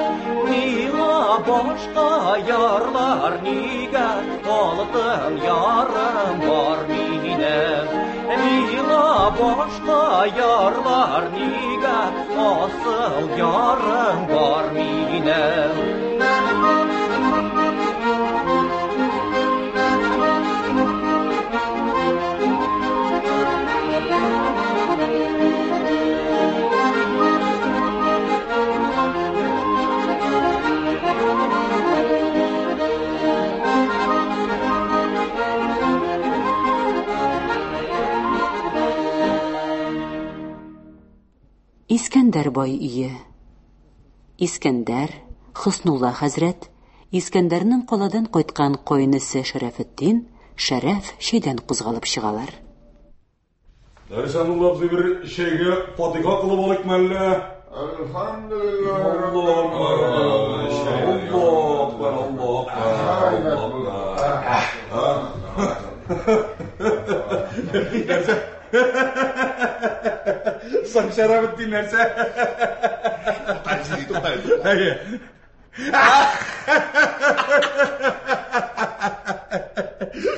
Speaker 4: Миңа башка ярлар нигә, алтын ярым бар минем. Миңа башка ярлар нигә, асыл ярым бар минем.
Speaker 2: Искәндәр бай өе. Искәндәр, Хөснулла хәзрәт, Искәндәрнең каладан кайткан каенесе Шәрәфетдин, Шәрәф чәйдән кузгалып чыгалар.
Speaker 5: Нәрсә, мулла абзый, бер чәйгә фатиха кылып алыйкмы әллә?
Speaker 8: Әлхәмдүлилләһ.
Speaker 5: Аллаһу акбар, Аллаһу акбар, Аллаһу акбар. Нәрсә? Соң Шәрәфетдин нәрсә? Әйе.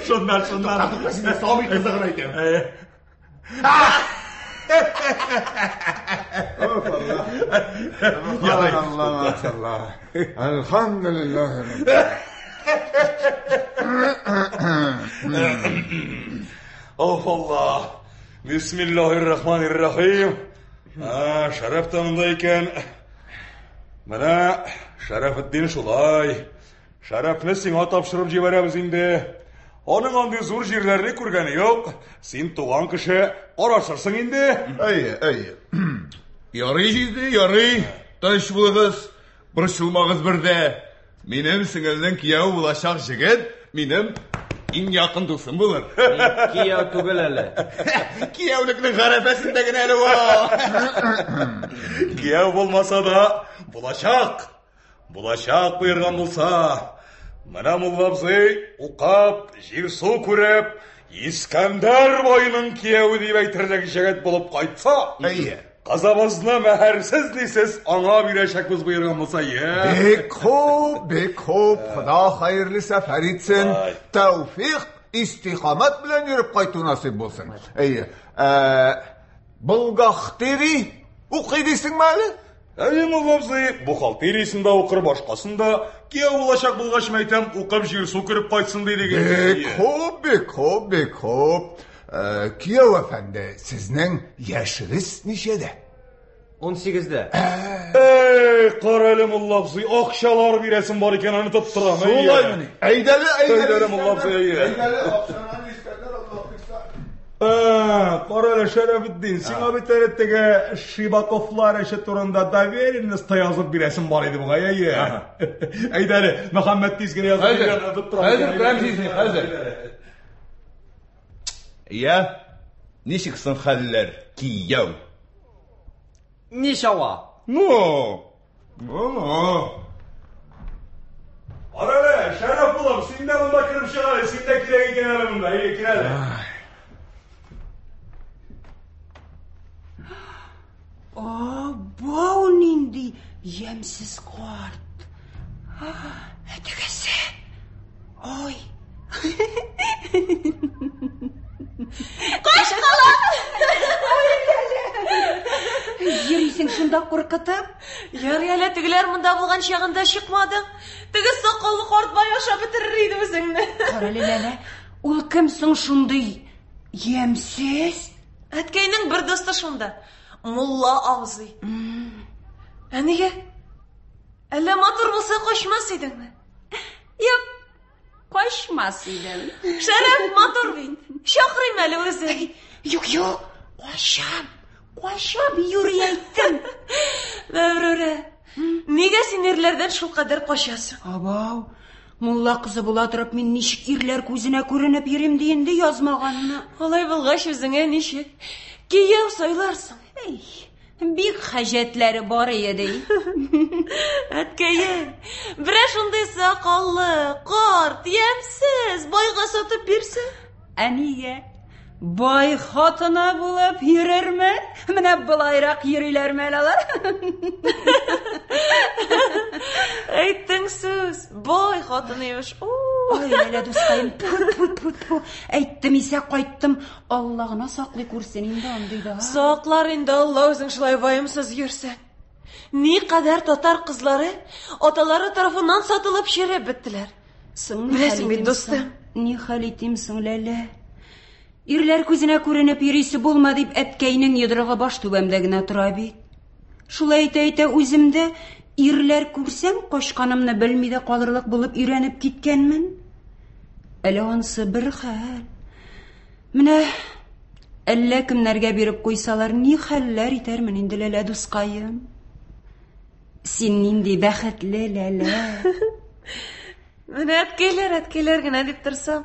Speaker 5: Шуннан, шуннан.
Speaker 8: Сабый кызыгын әйтәм.
Speaker 5: Әйе.
Speaker 8: Алла, машалла. Әлхәмдүлилләһ.
Speaker 5: Ох, Аллах. Бисмиллаһир-рахманир-рахим. А, Шәрәф тә монда икән. Менә Шәрәфетдин шулай. Шәрәфне сиңа тапшырып җибәрәбез инде. Аның андый зур җирләрне күргәне юк. Син туган кеше, карашырсың инде.
Speaker 8: Әйе, әйе. Ярый җизни, ярый. Тыныч булыгыз, борчылмагыз бер дә. Минем сеңелнең кияүе булачак җегет минем иң якын дусым булыр.
Speaker 4: Кияү түгел әле.
Speaker 8: Кияүлекнең гарәфәсендә генә әле ул.
Speaker 5: Кияү булмаса да, булачак. Булачак боерган булса. Менә мулла абзый укып, җир-су күреп, Искәндәр байның кияве дип әйтерлек җегет булып кайтса,
Speaker 8: Әйе.
Speaker 5: Кызыбызны мәһәрсез нисез аңа бирәчәкбез боерган булса, йә.
Speaker 8: Бик хуп, бик хуп. Хода хәерле сәфәр итсен.
Speaker 5: Ай.
Speaker 8: Тәүфик, истикамәт белән йөреп кайту насыйп булсын. Әйе. Булгахтири укый дисеңме әле?
Speaker 5: Әйе, мулла абзый, бухгалтериясен дә укыр, башкасын да. Кияү булачак булгач, мәйтәм, укып җир-су кереп кайтсын ди дигән.
Speaker 8: Бик хуп, бик хуп, бик хуп. Кияү әфәнде, сезнең яшегез ничәдә?
Speaker 4: 18-дә.
Speaker 5: Эй, кара әле, мулла абзый, акчалар бирәсем бар икән, аны тоттырам.
Speaker 8: Шулаймыни? Әйдәле, әйдәле.
Speaker 5: Әйдәле, мулла абзый, әйе.
Speaker 8: Әйдәле, акчаны Искәндәр Аллаһ бирсә.
Speaker 5: Кара әле, Шәрәфетдин, сиңа бит әле теге Шибаковлар эше турында доверенность та язып бирәсем бар иде бугай, әйе. Әйдә әле, Мөхәммәд тиз генә язып
Speaker 8: Хәзер,
Speaker 5: биргән, тоттырам.
Speaker 8: хәзер, прям жизни, хәзер. Я, ничек соң хәлләр, кияү?
Speaker 4: Ничава.
Speaker 8: Ну, ну, ну.
Speaker 5: Кара әле, Шәрәф улым, син дә монда кереп чык әле, син дә кирәк икән әле монда, әйе, кер әле.
Speaker 9: Абау нинди ямьсез карт. Тегесе. Ой. Йөрисең шунда куркытып.
Speaker 3: Ярый әле тегеләр монда булган чагында чыкмадың. Теге сакаллы карт бай ашап бетерер иде үзеңне.
Speaker 9: Карале, Ләлә, ул кем соң шундый ямьсез?
Speaker 3: Әткәйнең бер дусты шунда. Мулла абзый. Ә нигә? Әллә матур булса качмас идеңме?
Speaker 9: Юк, качмас идем.
Speaker 3: Шәрәф матур бит. Чакырыйм әле үзен.
Speaker 9: Юк, юк, качам, качам, юри әйттем.
Speaker 3: Мәбрүрә, нигә син ирләрдән шулкадәр качасың?
Speaker 9: Абау, мулла кызы була торып, мин ничек ирләр күзенә күренеп йөрим ди инде язмаганны.
Speaker 3: Алай булгач үзеңә ничек? Кияү сайларсың.
Speaker 9: Әй, бик хаҗәтләре бар иде ди.
Speaker 3: Әткәем, берәр шундый сакаллы, карт, ямьсез байга сатып бирсә?
Speaker 9: Ә нигә? Бай хатыны булып йөрерме? Менә былайрак йөриләрме әле алар?
Speaker 3: Әйттең сүз, бай хатыны имеш.
Speaker 9: Ой, Ләлә дускаем, тфу, тфу, тфу, тфу. Әйттем исә кайттым. Алла гына саклый күрсен инде андыйда.
Speaker 3: Саклар инде Алла үзең шулай ваемсыз йөрсәң. Ни кадәр татар кызлары аталары тарафыннан сатылып череп беттеләр.
Speaker 9: Соң ни
Speaker 3: Беләсең
Speaker 9: хәл
Speaker 3: бит,
Speaker 9: итим
Speaker 3: дустым.
Speaker 9: соң? Ни хәл итим соң, Ләлә? Ирләр күзенә күренеп йөрисе булма дип әткәйнең йодрыгы баш түбәмдә генә тора бит. Шулай әйтә-әйтә үзем дә ирләр күрсәм, качканымны белми дә калырлык булып өйрәнеп киткәнмен. Әле ансы бер хәл. Менә әллә кемнәргә биреп куйсалар, ни хәлләр итәрмен инде, Ләлә дускаем. Син нинди бәхетле, Ләлә.
Speaker 3: Менә әткәйләр, әткәйләр генә дип торсам,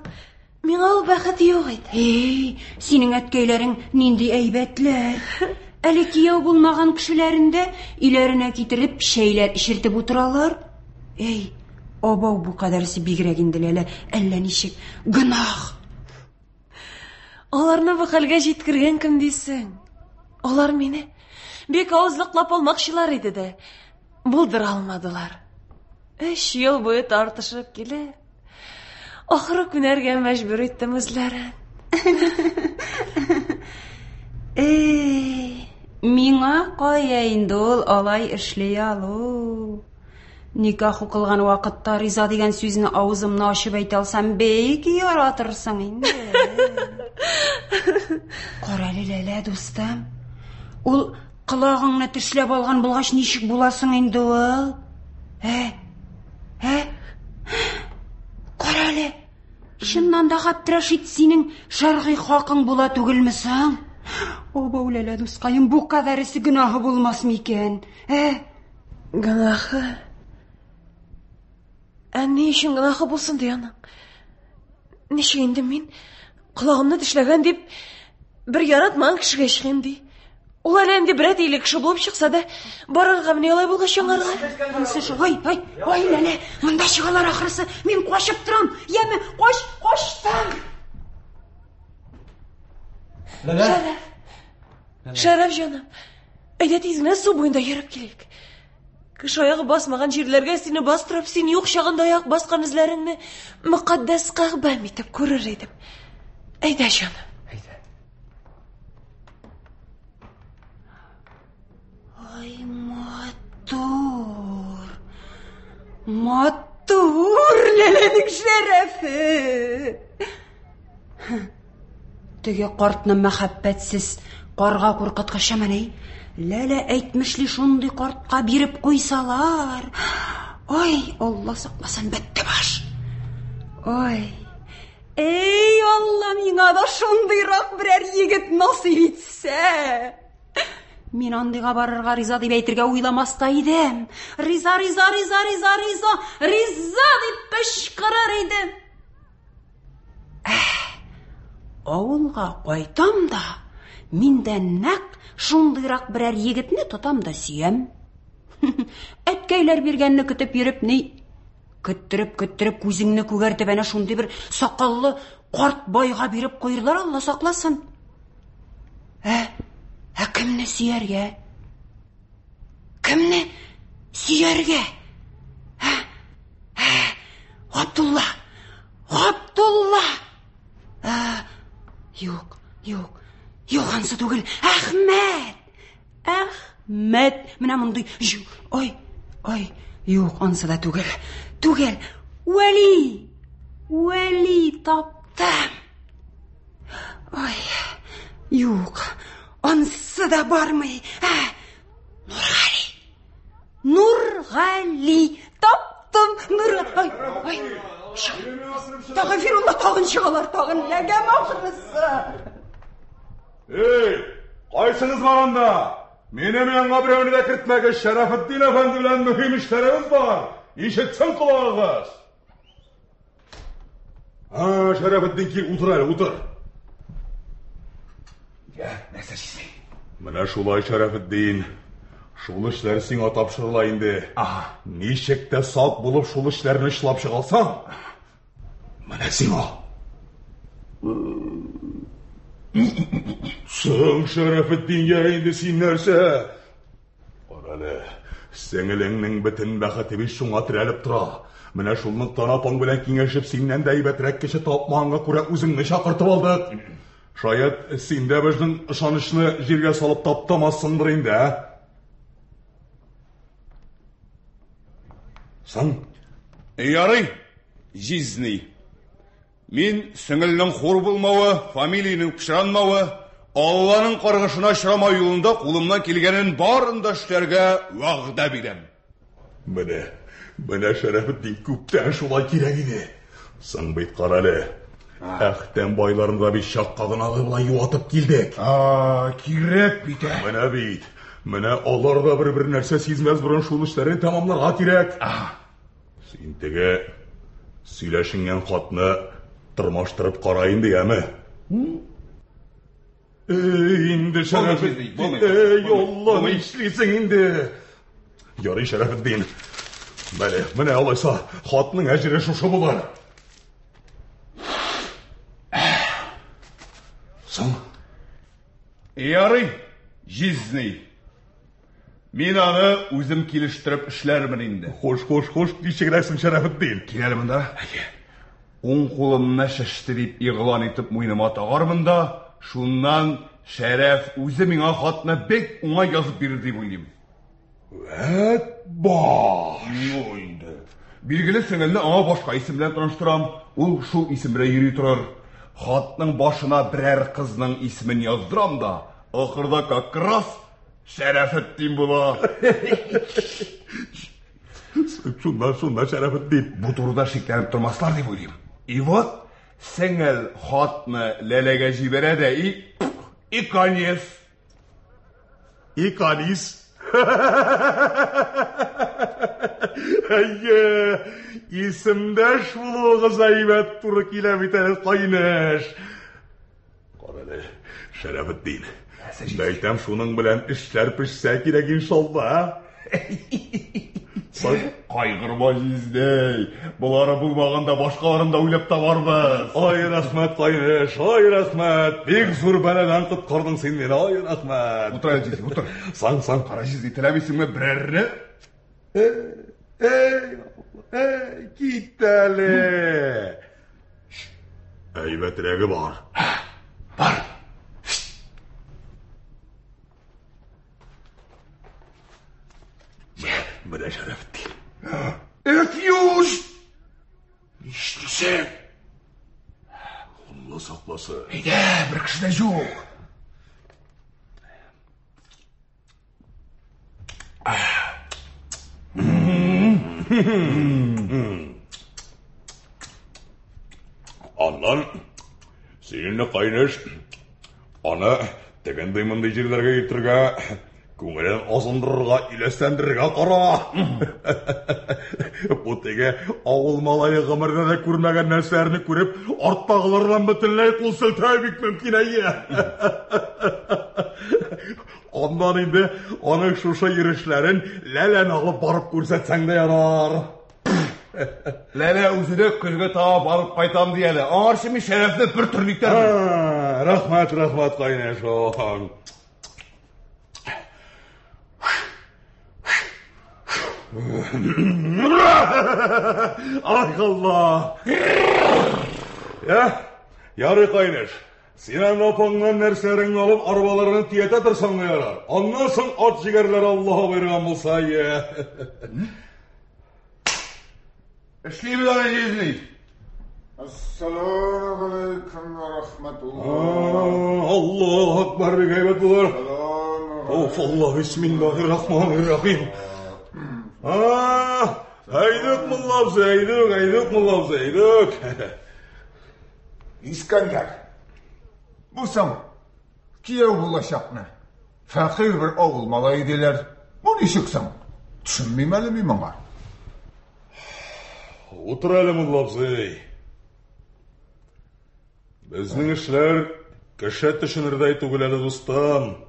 Speaker 3: миңа ул бәхет юк иде.
Speaker 9: Эй, синең әткәйләрең нинди әйбәтләр. Әле кияү булмаган кешеләрен дә өйләренә китереп чәйләр эчертеп утыралар. Эй, абау бу кадәрсе бигрәк инде, Ләлә, әллә ничек гөнаһ.
Speaker 3: Аларны бу хәлгә җиткергән кем дисең? Алар мине бик авызлыклап алмакчылар иде дә, булдыра алмадылар. 3 ел буе тартышып килеп, ахыры күнәргә мәҗбүр иттем үзләрен.
Speaker 9: Эй, миңа кая инде ул алай эшли алу? Никах укылган вакытта риза дигән сүзне авызымны ачып әйтә алсам, бик яратырсың инде. Кара әле, Ләлә, дустым. Ул колагыңны тешләп алган булгач, ничек буласың инде ул? Ә? Ә? Кара әле. Чыннан да Габдрәшит синең шәргый хакың була түгелме соң? Абау, Ләлә, дускаем, бу кадәресе гөнаһы булмас микән? Ә?
Speaker 3: Гөнаһы? Ә ни өчен гөнаһы булсын ди аның? Ничек инде мин колагымны тешләгән дип бер яратмаган кешегә чыгыйм ди. Ул әле инде берәр тиле кеше булып чыкса да, барырга менә алай булгач аңарга.
Speaker 9: Анысы шул. Ай, ай, ай, Ләлә, монда чыгалар ахрысы. Мин качып торам. Яме, кач, качтым.
Speaker 4: Ләлә.
Speaker 3: Шәрәф. Шәрәф җаным. Әйдә тиз генә су буенда йөреп килик. Кеше аягы басмаган җирләргә сине бастырып, син юк чагында аяк баскан эзләреңне мөкатдәс кәгъбәм итеп күрер идем. Әйдә, җаным.
Speaker 4: Әйдә.
Speaker 9: Ай, матур. Матур Ләләнең шәрәфе. Теге картны мәхәббәтсез карга куркыткычымыни? Ләлә әйтмешли шундый картка биреп куйсалар. Ай, Алла сакласын, бетте баш. Ай, эй, Алла, миңа да шундыйрак берәр егет насыйп итсә. Мин андыйга барырга риза дип әйтергә уйламас та идем. Риза, риза, риза, риза, риза, риза дип кычкырыр идем. Авылга кайтам да, мин дә нәкъ шундыйрак берәр егетне тотам да сөям. Әткәйләр биргәнне көтеп йөреп ни? Көттереп-көттереп күзеңне күгәртеп әнә шундый бер сакаллы карт байга биреп куерлар, Алла сакласын. Ә, ә кемне сөяргә? Кемне сөяргә? Ә, ә, Габдулла! Габдулла! Ә, юк, юк, юк, ансы түгел. Әхмәт! Әхмәт! Менә мондый, ай, ай, юк, ансы да түгел. Түгел. Вәли! Вәли таптым. Ай, юк, ансы да бармый. Ә, Нургали! Нургали! Таптым! Нур... Ай, ай, Тагын Фирулла, тагын чыгалар, тагын ләгәм ахрысы.
Speaker 5: Эй, кайсыгыз бар анда? Минем янга берәүне дә кертмәгез, Шәрәфетдин әфәнде белән мөһим эшләребез бар. Ишетсен колагыгыз. А, Шәрәфетдин, кил, утыр әле, утыр.
Speaker 8: Я, нәрсә сизми?
Speaker 5: Менә шулай, Шәрәфетдин. Шул эшләр сиңа тапшырыла инде.
Speaker 8: Ага.
Speaker 5: Ничек тә сак булып шул эшләрне очлап чыга алсаң, менә сиңа. Соң, Шәрәфетдин, я инде син нәрсә? Карале, сеңелеңнең бөтен бәхете бит шуңа терәлеп тора. Менә шул ноктан апаң белән киңәшеп, синнән дә әйбәтрәк кеше тапмаганга күрә үзеңне чакыртып алдык. Шаять, син дә безнең ышанычны җиргә салып таптамассыңдыр инде, ә? Соң?
Speaker 10: Ярый, җизни. Мин сеңелнең хур булмавы, фамилиянең пычранмавы, Алланың каргышына очрамау юлында кулымнан килгәнен барын да эшләргә вәгъдә бирәм.
Speaker 5: Менә, менә Шәрәфетдин күптән шулай кирәк иде. Соң бит карале. Әхтәм байларын да бит чакка гына болай юатып килдек.
Speaker 8: А, кирәк бит.
Speaker 5: Ә. Менә бит. Менә алар да бер-бер нәрсә сизмәс борын шул эшләрен тәмамларга кирәк. Син теге сөйләшенгән хатны тырмаштырып кара инде, яме? Эй, инде Шәрәфетдин, эй, Алла, нишлисең инде? Ярый, Шәрәфетдин. Бәле, менә алайса, хатның әҗере шушы булыр. Соң?
Speaker 10: Ярый, җизни. Мин аны үзем килештереп эшләрмен инде.
Speaker 5: Хуш, хуш, хуш, ничегрәк соң, Шәрәфетдин?
Speaker 10: Кил әле монда. Уң кулымны шеште дип игълан итеп муеныма тагармын да, шуннан Шәрәф үзе миңа хатны бик уңай язып бирер дип уйлыйм.
Speaker 5: Вәт баш!
Speaker 10: Ну инде. Билгеле, сеңелне аңа башка исем белән таныштырам, ул шул исем белән йөри торыр. Хатның башына берәр кызның исемен яздырам да, ахырда как раз Шәрәфетдин була.
Speaker 5: Шуннан, шуннан Шәрәфетдин.
Speaker 10: Бу турыда шикләнеп тормаслар дип уйлыйм. И вот сеңел хатны Ләләгә җибәрә дә и и конец.
Speaker 5: И конец. Әйе, Исемдәш булуыгыз әйбәт туры килә бит әле, кайнеш. Карале, Шәрәфетдин. Бәйтәм шуның белән эшләр пешсә кирәк иншалла.
Speaker 10: Сай кайгырма җиздәй. Болары булмаганда башкаларын да уйлап табарбыз.
Speaker 5: Ай рәхмәт, кайнеш, ай рәхмәт. Бик зур бәладән коткардың син мине, ай рәхмәт.
Speaker 10: Утыр әле, җизди, утыр.
Speaker 5: Сан, сан.
Speaker 10: Кара җизди, теләмисеңме берәрне?
Speaker 5: Эй, эй, кит әле. Әйбәтрәге бар.
Speaker 10: Бар.
Speaker 5: Менә Шәрәфетдин.
Speaker 10: Эт юш! Нишлисең?
Speaker 5: Алла сакласын.
Speaker 8: Әйдә, бер кеше дә юк.
Speaker 5: Аннан синең кайнеш аны тегендей-мондый җирләргә йөртергә, күңелен азындырырга, иләсләндерергә кара. Бу теге авыл малае гомердә дә күрмәгән нәрсәләрне күреп, арттагылардан бөтенләй кул селтәү бик мөмкин әйе. Аннан инде аның шушы йөрешләрен Ләләне алып барып күрсәтсәң дә ярар.
Speaker 10: Ләлә үзе дә көзгә таба барып кайтам ди әле. Аңарчы мин Шәрәфне бер төрле итәрмен.
Speaker 5: Рәхмәт, рәхмәт, кайнешем. Ай Алла! Я, ярый кайнеш. Син аны апаңнан нәрсәләреңне алып, арбаларны төятә торсаң да ярар. Аннан соң ат җигәрләр Аллаһ боерган булса, я.
Speaker 10: Эшлибез аны җизни.
Speaker 8: Ассаламу алейкум ва рахматуллах.
Speaker 5: Аллаһу акбар, бик әйбәт булыр. Оф, Аллаһ, бисмиллахир рахманир рахим. А, әйдүк, мулла абзый, әйдүк, әйдүк, мулла абзый, әйдүк.
Speaker 8: Искәндәр, бу соң кияү булачакны. Фәкыйрь бер авыл малае диләр. Бу ничек соң? Төшенмим әле мин моңа.
Speaker 5: Утыр әле, мулла абзый. Безнең эшләр кеше төшенердәй түгел әле, дустым.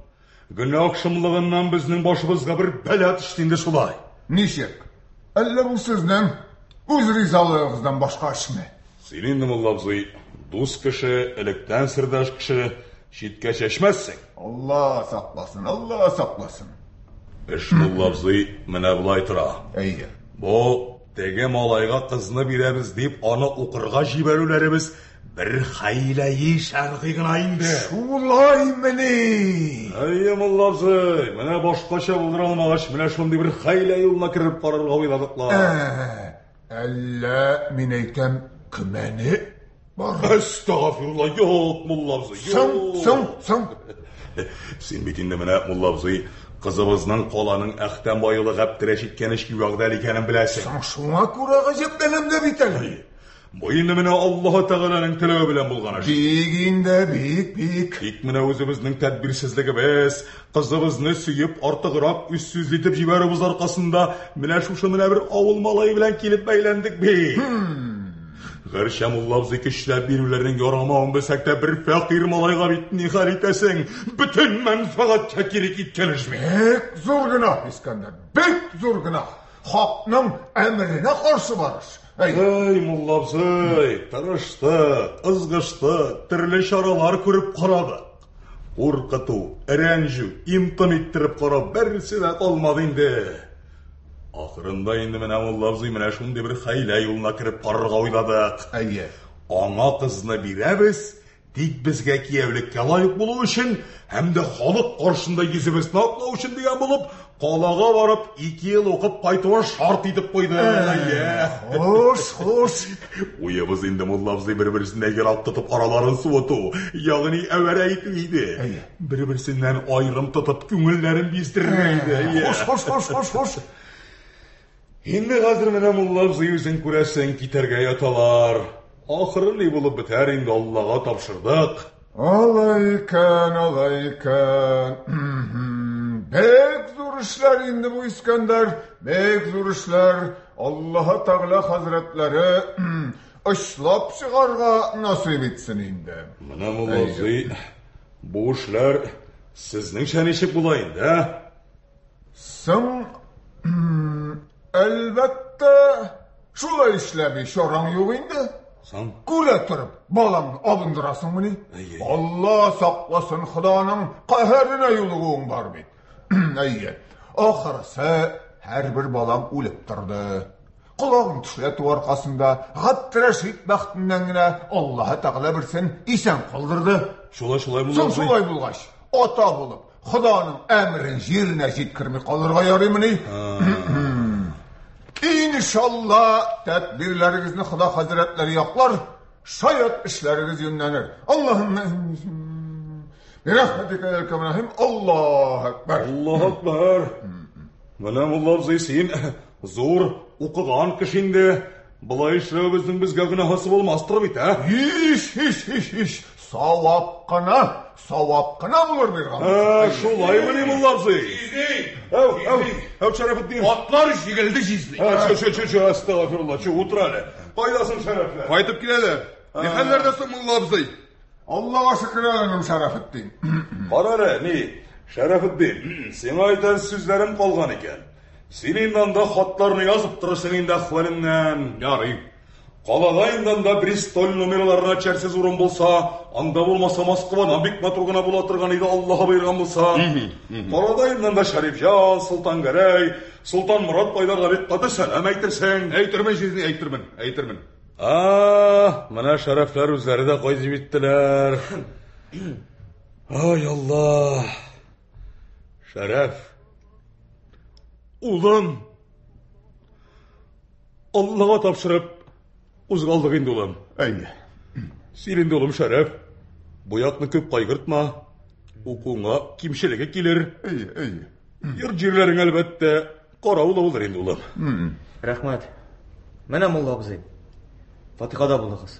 Speaker 5: Гөнаһ шомлыгыннан безнең башыбызга бер бәла төште инде шулай.
Speaker 8: Ничек? Әллә бу сезнең үз ризалыгыгыздан башка эшме?
Speaker 5: Син инде, мулла абзый, дус кеше, электән сердәш кеше, читкә чәчмәссең.
Speaker 8: Алла сакласын, Алла сакласын.
Speaker 5: Эш, мулла абзый, менә болай тора.
Speaker 8: Әйе.
Speaker 5: Бу теге малайга кызны бирәбез дип, аны укырга җибәрүләребез бер хәйләи шәргый гына инде.
Speaker 8: Шулаймыни?
Speaker 5: Әйе, мулла абзый, менә башкача булдыра алмагач, менә шундый бер хәйлә юлына кереп карарга уйладык ла.
Speaker 8: Әллә, мин әйтәм, көмәне бар?
Speaker 5: Әстәгафирулла, юк, мулла абзый,
Speaker 8: юк. Соң, соң,
Speaker 5: соң. Син бит инде менә, мулла абзый, кызыбызның каланың Әхтәм бай улы Гаптерәшиткә нечки вәгъдәле икәнен беләсең.
Speaker 8: Соң, шуңа күрә гаҗәпләнәм дә бит әле.
Speaker 5: Бу инде менә Аллаһы Тәгаләнең теләве белән булган эш.
Speaker 8: Бик инде, бик, бик.
Speaker 5: Тик менә үзебезнең тәдбирсезлегебез, кызыбызны сөеп, артыграк үз сүзле итеп җибәрүебез аркасында менә шушы менә бер авыл малае белән килеп бәйләндек бит. Гәрчә мулла абзый көчләп бирүләрнең ярамавын белсәк тә, бер фәкыйрь малайга бит ни хәл итәсең? Бөтен мәнфәгатькә кире киткән эш бит.
Speaker 8: Бик зур гөнаһ, Искәндәр, бик зур гөнаһ. Хакның әмеренә каршы барыш.
Speaker 5: Әй, мулла абзый, тырыштык, ызгыштык, төрле чаралар күреп карадык. Куркыту, рәнҗү, им-том иттереп карау берсе дә калмады инде. Ахырында инде менә мулла абзый менә шундый бер хәйлә юлына кереп карарга уйладык.
Speaker 8: Әйе.
Speaker 5: Аңа кызны бирәбез, тик безгә кияүлеккә лаек булу өчен һәм дә халык каршында йөзебезне аклау өчен дигән булып, калага барып 2 ел укып кайтуын шарт итеп куйды. Әйе.
Speaker 8: Хуш, хуш.
Speaker 5: Уебыз инде мулла абзый бер-берсенә ерак тотып араларын суыту, ягъни әвәрә итү иде.
Speaker 8: Әйе.
Speaker 5: Бер-берсеннән аерым тотып күңелләрен биздерергә иде. Әйе.
Speaker 8: Хуш, хуш, хуш, хуш, хуш.
Speaker 5: Инде хәзер менә мулла абзый үзең күрәсең, китәргә яталар. Ахыры ни булып бетәр инде, Аллага тапшырдык.
Speaker 8: Алай икән, алай икән. Бик зур эшләр инде бу, Искәндәр, бик зур эшләр. Аллаһы Тәгалә хәзрәтләре очлап чыгарга насыйп итсен инде.
Speaker 5: Менә мулла абзый, бу эшләр сезнеңчә ничек була инде, ә?
Speaker 8: Соң, әлбәттә, шулай эшләми чараң юк инде.
Speaker 5: Соң?
Speaker 8: Күрә торып, балаңны абындырасыңмыни? Алла сакласын, Ходаның каһәренә юлыгуың бар бит. Әйе. Ахырысы һәрбер балаң үлеп торды. Колагың тешләтү аркасында Габдрәшит бәхтеннән генә Аллаһы Тәгалә берсен исән калдырды.
Speaker 5: Шулай, шулай
Speaker 8: мулла. Соң шулай булгач, ата булып, Ходаның әмерен җиренә җиткерми калырга ярыймыни? Иншалла, тәдбирләрегезне Хода хәзрәтләре яклар, шаят эшләрегез юньләнер. Аллаһумма Бирәхмәтикә йә Рахим, Аллаһу акбар.
Speaker 5: Аллаһу акбар. Менә мулла абзый син зур укыган кеше инде. Болай эшләвебезнең безгә гөнаһысы булмастыр бит, ә?
Speaker 8: Һич, һич, һич, һич. Савап кына, савап кына булыр биргән.
Speaker 5: Ә, шулаймыни, мулла абзый? Әү, әү, әү, Шәрәфетдин.
Speaker 10: Атлар җигелде җизни.
Speaker 5: Ә, чү, чү, чү, чү, астагфирулла, чү, утыр әле. Кайдасың, Шәрәфләр?
Speaker 10: Кайтып киләләр. Ни хәлләрдә соң, мулла абзый?
Speaker 8: Аллага шөкер әле, энем Шәрәфетдин.
Speaker 5: Кара әле, ни, Шәрәфетдин, сиңа әйтәр сүзләрем калган икән. Син инде анда хатларны язып торырсың инде әхвәленнән.
Speaker 10: Ярый.
Speaker 5: Калада инде анда Бристоль номерларына чәрсез урын булса, анда булмаса Москвадан бик матур гына була торган иде, Аллаһы боерган булса. Калада инде анда Шәрифҗан, Солтангәрәй, Солтанморат байларга бик каты сәлам әйтерсең.
Speaker 10: Әйтермен, җизни, әйтермен, әйтермен.
Speaker 5: А, менә Шәрәфләр үзләре дә кайтып җиттеләр. Ай, Алла. Шәрәф. Улым. Аллага тапшырып кузгалдык инде, улым.
Speaker 8: Әйе.
Speaker 5: Син инде, улым, Шәрәф. Бу якны күп кайгыртма. Укуыңа кимчелеге килер.
Speaker 8: Әйе, әйе.
Speaker 5: Йорт җирләрең, әлбәттә, караулы булыр инде, улым.
Speaker 4: Рәхмәт. Менә мулла абзый. Фатихада булыгыз.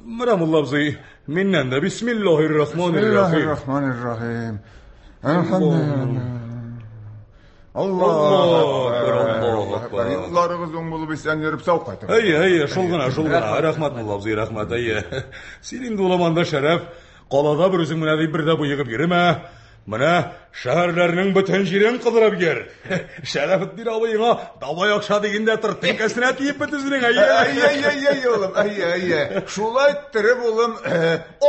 Speaker 5: Менә мулла абзый, миннән дә бисмиллаһир-рахманир-рахим.
Speaker 8: Бисмиллаһир-рахманир-рахим. Әлхәмдүлилләһ.
Speaker 5: Аллаһу акбар, Аллаһу акбар.
Speaker 8: Юлларыгыз уң булып исән йөреп сау кайтыгыз.
Speaker 5: Әйе, әйе, шул гына, шул гына. Рәхмәт мулла абзый, рәхмәт, әйе. Син инде улым анда Шәрәф, калада бер үзең менә дип бер дә боегып йөрмә. Менә шәһәрләрнең бөтен җирен кыдырып йөр. Шәрәфетдин абыеңа давай акча дигәндә тор, теңкәсенә тиеп бет үзенең, әйе.
Speaker 8: Әйе, әйе, әйе, улым, әйе, әйе. Шулай иттереп, улым,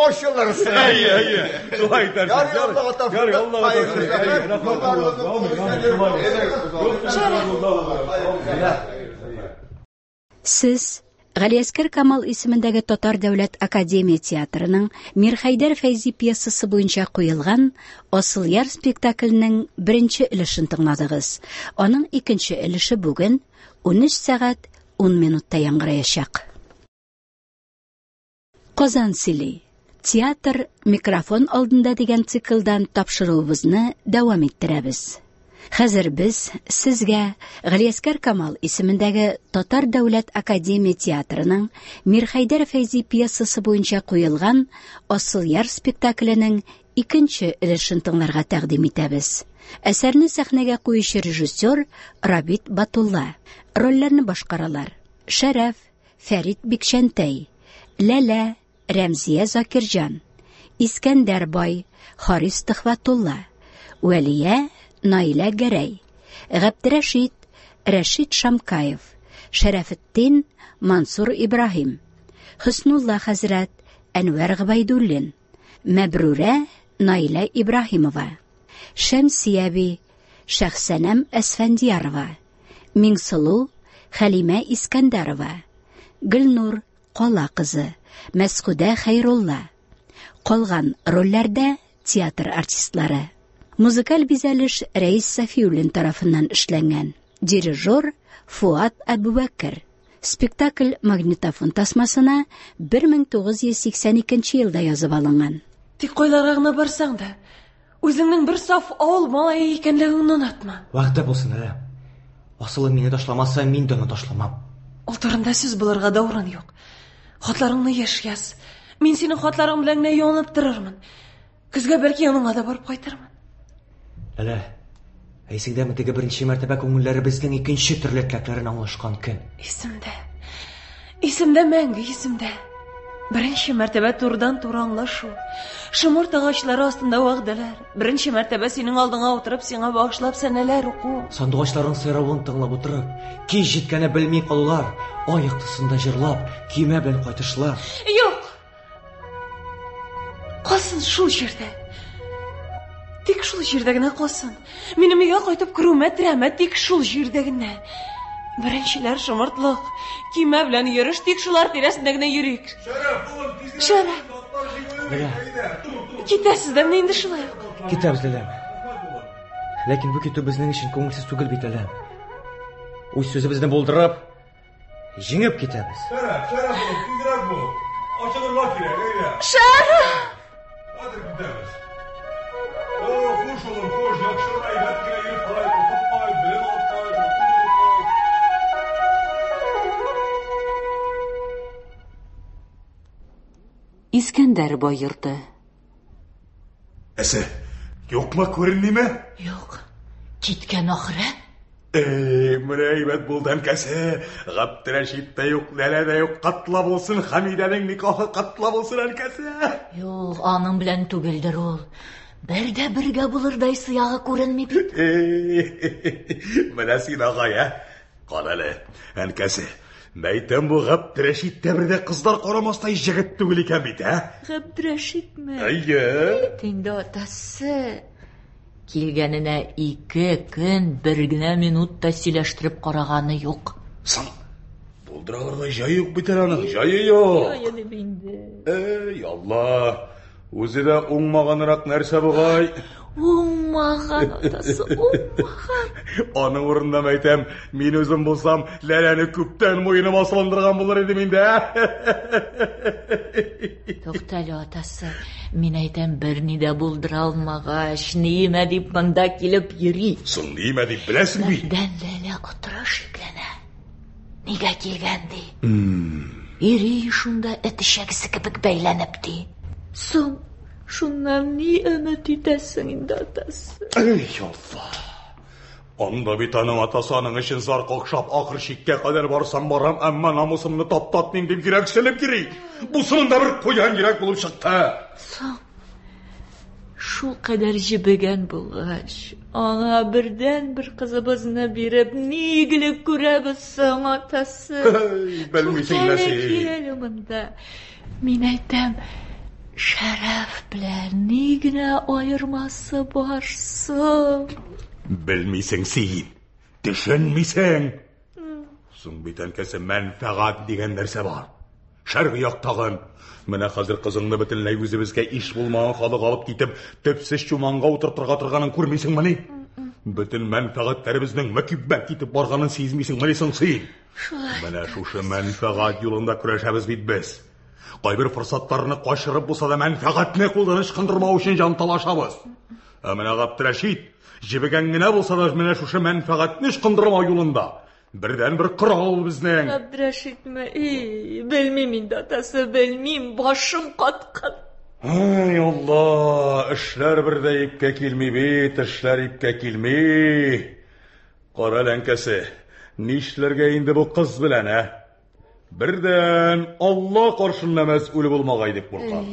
Speaker 8: ачылырсың.
Speaker 5: Әйе, әйе. Шулай итәрсең.
Speaker 8: Ярый, Аллага тапшырдык.
Speaker 5: Ярый, Аллага
Speaker 8: Хәерле
Speaker 5: тапшырдык.
Speaker 8: сәфәр.
Speaker 5: Әйе, рәхмәт,
Speaker 1: Сез Галиәскәр Камал исемендәге Татар дәүләт академия театрының Мирхәйдәр Фәйзи пьесасы буенча куелган Асылъяр спектакленең беренче өлешен тыңладыгыз. Аның икенче өлеше бүген 13 сәгать 10 минутта яңгыраячак. Казан сөйли. Театр микрофон алдында дигән циклдан тапшыруыбызны дәвам иттерәбез. Хәзер без сезгә Галиәскәр Камал исемендәге Татар дәүләт академия театрының Мирхәйдәр Фәйзи пьесасы буенча куелган Асылъяр спектакленең икенче өлешен тыңларга тәкъдим итәбез. Әсәрне сәхнәгә куючы режиссер Рабит Батулла. Рольләрне башкаралар: Шәрәф, Фәрит Бикчәнтәй, Ләлә, Рәмзия Закирҗан, Искәндәр бай, Харис Төхвәтулла, Вәлия, Наилә Гәрәй, Габдрәшит, Рәшит Шамкаев, Шәрәфетдин, Мансур Ибраһим, Хөснулла хәзрәт, Әнвәр Гобәйдуллин, Мәбрүрә, Наилә Ибраһимова, Шәмсия әби, Шәхсәнәм Әсфәндиярова, Миңсылу, Хәлимә Искәндәрова, Гөлнур, Кала кызы, Мәсхүдә Хәйрулла. Калган рольләрдә театр артистлары. Музыкаль бизәлеш Рәис Сафиуллин тарафыннан эшләнгән. Дирижер Фуат Әбүбәкер. Спектакль магнитофон тасмасына 1982 елда язып алынган.
Speaker 3: Тик кайларга гына барсаң да, үзеңнең бер саф авыл малае икәнлегеңне онытма.
Speaker 4: Вәгъдә булсын әле. Асылым мине ташламаса, мин дә аны ташламам.
Speaker 3: Ул турында сүз булырга да урын юк. Хатларыңны еш яз. Мин синең хатларың белән генә юанып торырмын. Көзгә бәлки яныңа да барып кайтырмын.
Speaker 4: Ләлә, Ә исеңдәме теге беренче мәртәбә күңелләребезнең икенче төрле теләкләрен аңлашкан көн?
Speaker 3: Исемдә. Исемдә мәңге исемдә. Беренче мәртәбә турыдан-туры аңлашу. Шомырт агачлары астында вәгъдәләр. Беренче мәртәбә синең алдыңа утырып, сиңа багышлап сәнәләр уку.
Speaker 4: Сандугачларның сайравын тыңлап утырып, кич җиткәне белми калулар, ай яктысында җырлап, көймә белән кайтышлар.
Speaker 3: Юк! Калсын шул җирдә. Тик шул җирдә генә калсын. Минем өйгә кайтып керүемә терәмә, тик шул җирдә генә. Беренчеләр шомыртлык, көймә белән йөреш, тик шулар тирәсендә генә йөрик.
Speaker 5: Шәрәф, улым, тизрәк.
Speaker 3: Шәрәф.
Speaker 4: Ләлә.
Speaker 3: Китәсез дә менә инде шулай ук.
Speaker 4: Китәбез, Ләләм. Ләкин бу китү безнең өчен күңелсез түгел бит, Ләләм. Үз сүзебезне булдырып, Җиңеп китәбез.
Speaker 5: Шәрәф, Шәрәф улым, тизрәк бул. Ашыгырга кирәк, әйдә.
Speaker 3: Шәрәф!
Speaker 5: Хәзер китәбез. О, хуш улым, хуш, яхшы гына әйбәт кенә йөреп кайт, укып кайт, белем алып кайт, матур булып кайт.
Speaker 2: Искәндәр бай йорты.
Speaker 5: Әсе, юкмы, күренмиме?
Speaker 7: Юк, киткән ахры.
Speaker 5: Эй, менә әйбәт булды, әнкәсе. Габдрәшит тә юк, Ләлә дә юк, катла булсын, Хәмидәнең никахы катла булсын, әнкәсе.
Speaker 7: Юк, аның белән түгелдер ул. Бер дә бергә булырдай сыягы күренми бит.
Speaker 5: Эй, менә син агай, ә? Кара әле, әнкәсе. Мәйтәм бу Габдрәшит тә бер дә кызлар карамастай җегет түгел икән бит, ә?
Speaker 7: Габдрәшитме?
Speaker 5: Әйе.
Speaker 7: Бит инде атасы. Килгәненә ике көн бер генә минут та сөйләштереп караганы юк.
Speaker 5: Соң, булдыра алырдай җае юк бит әле аның, җае юк.
Speaker 7: Җае дип инде.
Speaker 5: Эй, Алла, үзе дә уңмаганрак нәрсә бугай.
Speaker 7: Уңмаган, атасы, уңмаган.
Speaker 5: Аның урынына әйтәм, мин үзем булсам, Ләләне күптән муеныма салындырган булыр идем инде.
Speaker 7: Туктале, атасы, мин әйтәм, берни дә булдыра алмагач, ниемә дип монда килеп йөри.
Speaker 5: Соң ниемә дип беләсең бит.
Speaker 7: Бердән Ләлә отыры шикләнә. Нигә килгән ди. Йөри шунда эт эчәгесе кебек бәйләнеп ди. Соң, шуннан ни өмет итәсең инде, атасы?
Speaker 5: Эй, Алла! Анда бит аның атасы аның өчен зар какшап, ахыр чиккә кадәр барсам барам, әмма намусымны таптатмыйм дип йөрәксенеп йөри. Бусының да бер куян йөрәк булып чыкты.
Speaker 7: Соң, шул кадәр җебегән булгач, аңа бердәнбер кызыбызны биреп, ни игелек күрәбез соң, атасы?
Speaker 5: Белмисең лә
Speaker 7: Туктале,
Speaker 5: син.
Speaker 7: кил әле монда. Мин әйтәм, Шәрәф белән ни генә аермасы бар соң?
Speaker 5: Белмисең син, төшенмисең. Соң бит әнкәсе мәнфәгать дигән нәрсә бар. Шәргы яктагын. Менә хәзер кызыңны бөтенләй үзебезгә иш булмаган халык алып китеп, төпсез чуманга утыртырга торганын күрмисеңмени? Бөтен мәнфәгатьләребезнең мөкиббән китеп барганын сизмисеңмени соң син?
Speaker 7: Шулай.
Speaker 5: Менә шушы мәнфәгать юлында көрәшәбез бит без. Кайбер форсатларны качырып булса да мәнфәгатьне кулдан ычкындырмау өчен җан талашабыз. Ә менә Габдрәшит җебегән генә булса да менә шушы мәнфәгатьне ычкындырмау юлында бердәнбер корал безнең.
Speaker 7: Габдрәшитме? И, белмим инде, атасы, белмим, башым каткан.
Speaker 5: Ай, Алла, эшләр бер дә ипкә килми бит, эшләр ипкә килми. Кара әле, әнкәсе, нишләргә инде бу кыз белән, ә? Бердән Алла каршында мәсьүл булмагай дип куркам.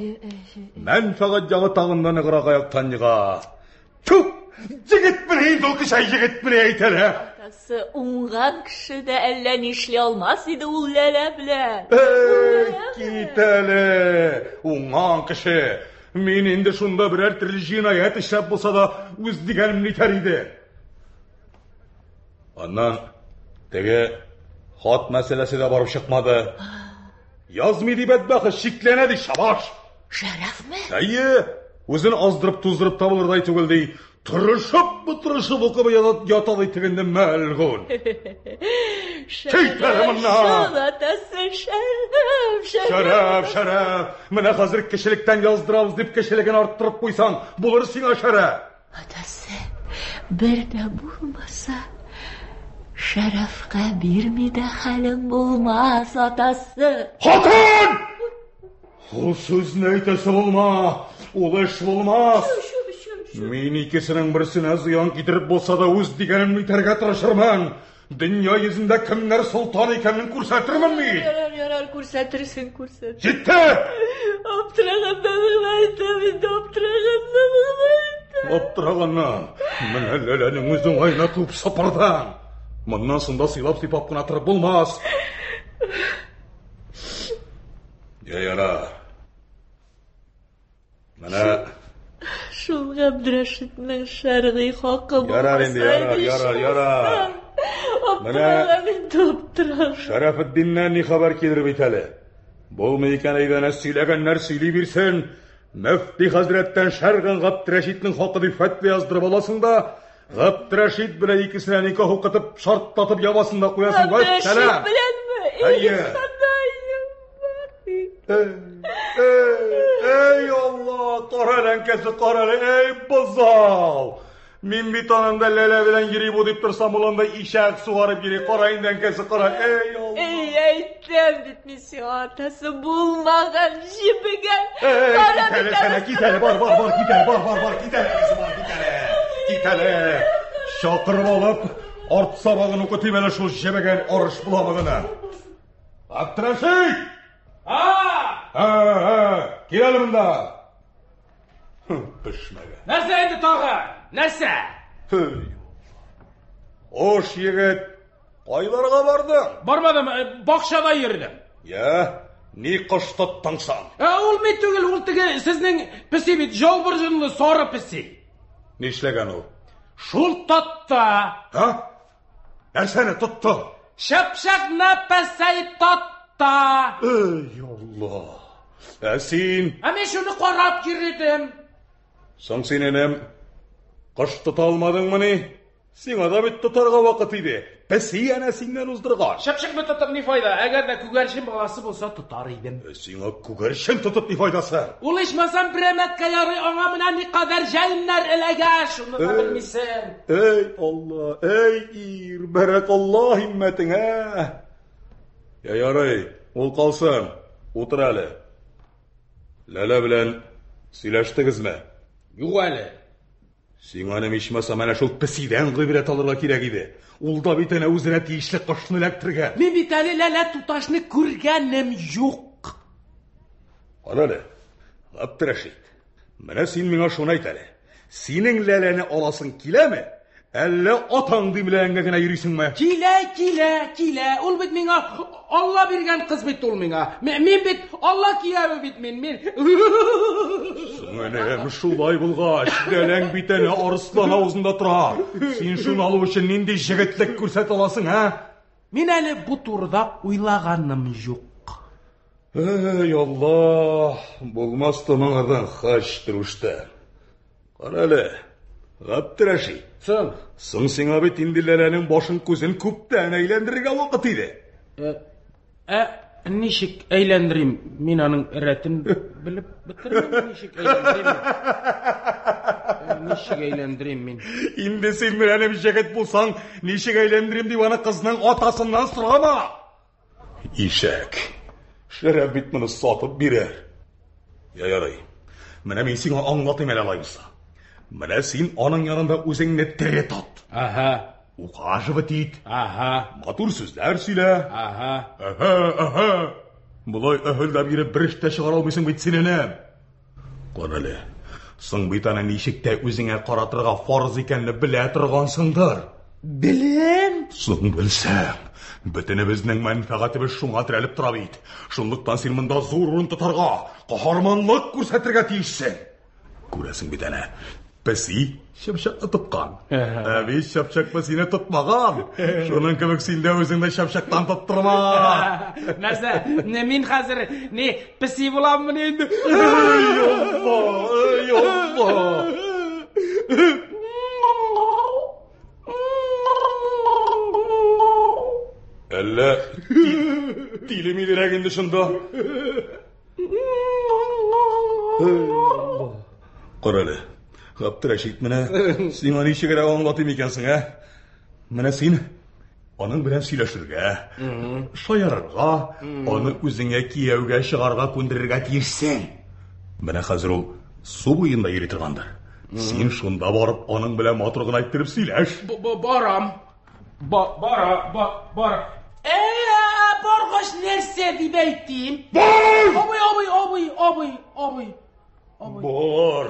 Speaker 5: Мәнфәгать ягы тагын да ныграк аяктан ега. Тү! Егет менә инде ул кеше, егет менә әйтәлә.
Speaker 7: Атасы, уңган кеше дә әллә нишли алмас иде ул Ләлә белән.
Speaker 5: Эй, кит әле, уңган кеше. Мин инде шунда берәр төрле җинаять эшләп булса да үз дигәнемне итәр иде. Аннан теге хат мәсьәләсе дә барып чыкмады. Язмый дип бәдбәхет, шикләнә ди, шабаш.
Speaker 7: Шәрәфме?
Speaker 5: Әйе, үзен аздырып-туздырып табылырдай түгел ди. Тырышып, тырышып укып ята ди тегендә мәлгун. Кит әле моннан!
Speaker 7: Шул атасы, Шәрәф, Шәрәф.
Speaker 5: Шәрәф, шәрәф. Менә хәзер кешелектән яздырабыз дип кешелеген арттырып куйсаң, булыр сиңа шәрәф.
Speaker 7: Атасы, бер дә булмаса, Шәрәфкә бирми дә хәлең булмас, атасы.
Speaker 5: Хатын! Ул сүзне әйтәсе булма, ул эш булмас.
Speaker 3: шул.
Speaker 5: Мин икесенең берсенә зыян китереп булса да үз дигәнемне итәргә тырышырмын. Дөнья йөзендә кемнәр солтан икәнен күрсәтермен мин.
Speaker 7: Ярар, ярар, күрсәтерсең, күрсәт.
Speaker 5: Җитте!
Speaker 7: Аптыраганнан гына әйтәм инде, аптыраганнан гына әйтәм.
Speaker 5: Аптыраганнан. Менә Ләләнең үз уңаена күп сыпырдың. Моннан соң да сыйлап-сыйпап кына торып булмас. Я ярар. Менә
Speaker 7: Шул Габдрәшитнең шәргый хакы
Speaker 5: Ярар инде, ярар, ярар, ярар.
Speaker 7: Менә инде аптыраган.
Speaker 5: Шәрәфетдиннән ни хәбәр килер бит әле. Булмый икән әйдәнә сөйләгәннәр сөйли бирсен. Мөфти хәзрәттән шәргын Габдрәшитнең хакы дип фәтва яздырып аласың да, Габдрәшит белән икесенә никах укытып, шартлатып ябасың да куясың.
Speaker 7: Габдрәшит беләнме?
Speaker 5: Әйе. Эй, эй, Алла, кара әле, әнкәсе, кара әле, эй, бозау! Мин бит анында Ләлә белән йөри бу дип торсам, ул анда ишәк сугарып йөри. Кара инде, әнкәсе, кара, эй, Алла!
Speaker 7: Эй, әйтәм бит мин сиңа, атасы булмаган, җебегән.
Speaker 5: Эй, кит әле, сәнә, кит әле, бар, бар, бар, кит әле, бар, бар, бар, кит әле, әнкәсе, бар, кит әле, кит әле. Чакырып алып, арт сабагын укытыйм әле шул җебегән арыш боламыгына. Абдрәшит!
Speaker 11: А!
Speaker 5: Ә, ә, кил әле монда. Пешмәгән.
Speaker 11: Нәрсә инде тагы? Нәрсә?
Speaker 5: Ош егет, кайларга бардың?
Speaker 11: Бармадым, бакчада йөрдем.
Speaker 5: Я, ни кош тоттың соң?
Speaker 11: Ә, ул мин түгел, ул теге сезнең песи бит, жалбыр җонлы сары песи.
Speaker 5: Нишләгән ул?
Speaker 11: Шул тотты.
Speaker 5: Һа? Нәрсәне тотты?
Speaker 11: Чыпчыкны песәй тотты.
Speaker 5: Эй, Алла. Ә син?
Speaker 11: Ә мин шуны карап йөрдем.
Speaker 5: Соң син, энем, кош тота алмадыңмыни? Сиңа да бит тотарга вакыт иде. Песи әнә синнән уздырган.
Speaker 11: Чыпчыкны тотып ни файда? Әгәр дә күгәрчен баласы булса тотар идем.
Speaker 5: Сиңа күгәрчен тотып ни файдасы?
Speaker 11: Ул ичмасам прәмәткә ярый, аңа менә никадәр җәлемнәр эләгә, шуны да белмисең.
Speaker 5: Эй, Алла, эй, ир, бәрәкалла һиммәтеңә. Я ярый, ул калсын. Утыр әле. Ләлә белән сөйләштегезме?
Speaker 11: Юк әле.
Speaker 5: Сиңа энем ичмасам әнә шул песидән гыйбрәт алырга кирәк иде. Ул да бит әнә үзенә тиешле кошны эләктергән.
Speaker 11: Мин бит әле Ләлә туташны күргәнем юк.
Speaker 5: Кара әле, Габдрәшит, менә син миңа шуны әйт әле. Синең Ләләне аласың киләме? Әллә атаң димләгәнгә генә йөрисеңме?
Speaker 11: Килә, килә, килә. Ул бит миңа Алла биргән кыз бит ул миңа. Мин бит Алла кияве бит мин, мин.
Speaker 5: Соң энем, шулай булгач, Ләләң бит әнә арыслан авызында тора. Син шуны алу өчен нинди җегетлек күрсәтә аласың, ә?
Speaker 11: Мин әле бу турыда уйлаганым юк.
Speaker 5: Эй, Алла, булмас та моңардан хаҗ трүштә. Кара әле, Габдрәшит.
Speaker 11: Соң?
Speaker 5: Соң сиңа бит инде Ләләнең башын күзен күптән әйләндерергә вакыт иде.
Speaker 11: Ә ничек әйләндерим? Мин аның рәтен белеп бетермим, ничек әйләндерим? Ничек әйләндерим мин?
Speaker 5: Инде син беләнем җегет булсаң, ничек әйләндерим дип аны кызның атасыннан сорама. Ишәк. Шәрәф бит моны сатып бирер. Я ярый. Менә мин сиңа аңлатыйм әле алай булса. Менә син аның янында үзеңне тере тот.
Speaker 11: Ага.
Speaker 5: Ухаживать ит.
Speaker 11: Ага.
Speaker 5: Матур сүзләр сөйлә.
Speaker 11: Ага.
Speaker 5: Әһә, әһә. Болай әһелдәп йөреп бер эш тә чыгара алмыйсың бит син, энем. Кара әле. Соң бит аны ничек тә үзеңә каратырга фарыз икәнне белә торгансыңдыр.
Speaker 11: Беләм.
Speaker 5: Соң белсәң, бөтенебезнең мәнфәгатебез шуңа терәлеп тора бит. Шунлыктан син монда зур урын тотарга, каһарманлык күрсәтергә тиешсең. Күрәсең бит әнә, песи чыпчыкны тоткан. Ә бит чыпчык песине тотмаган. Шуның кебек син дә үзеңне чыпчыктан тоттырма.
Speaker 11: Нәрсә, мин хәзер ни песи буламмыни инде?
Speaker 5: Эй, Алла, эй, Алла. Әллә тиле милерәк инде шунда. Кара әле. Габдрәшит, менә сиңа ничегрәк аңлатыйм икәнсең, ә? Менә син аның белән сөйләшергә, шаярырга, аны үзеңә кияүгә чыгарга күндерергә тиешсең. Менә хәзер ул су буенда йөри торгандыр.
Speaker 10: Син шунда барып аның белән матур гына иттереп сөйләш.
Speaker 11: Барам. Бара, бара. Ә, баргач нәрсә дип әйтим?
Speaker 10: Бар!
Speaker 11: Абый, абый, абый, абый, абый.
Speaker 10: Бар.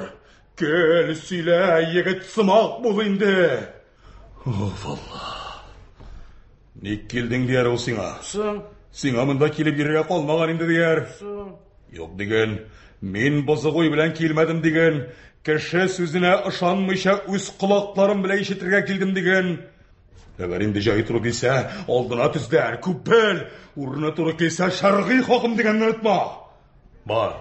Speaker 10: Кел, сөйлә, егет сымак бул инде. Оф, Алла. Ник килдең дияр ул сиңа?
Speaker 11: Соң.
Speaker 10: Сиңа монда килеп йөрергә калмаган инде дияр.
Speaker 11: Соң.
Speaker 10: Юк диген. Мин бозык уй белән килмәдем диген. Кеше сүзенә ышанмыйча үз колакларым белән ишетергә килдем диген. Әгәр инде җае туры килсә, алдына төзләр, күп бел. Урыны туры килсә, шәргый хакым дигәнне онытма. Бар.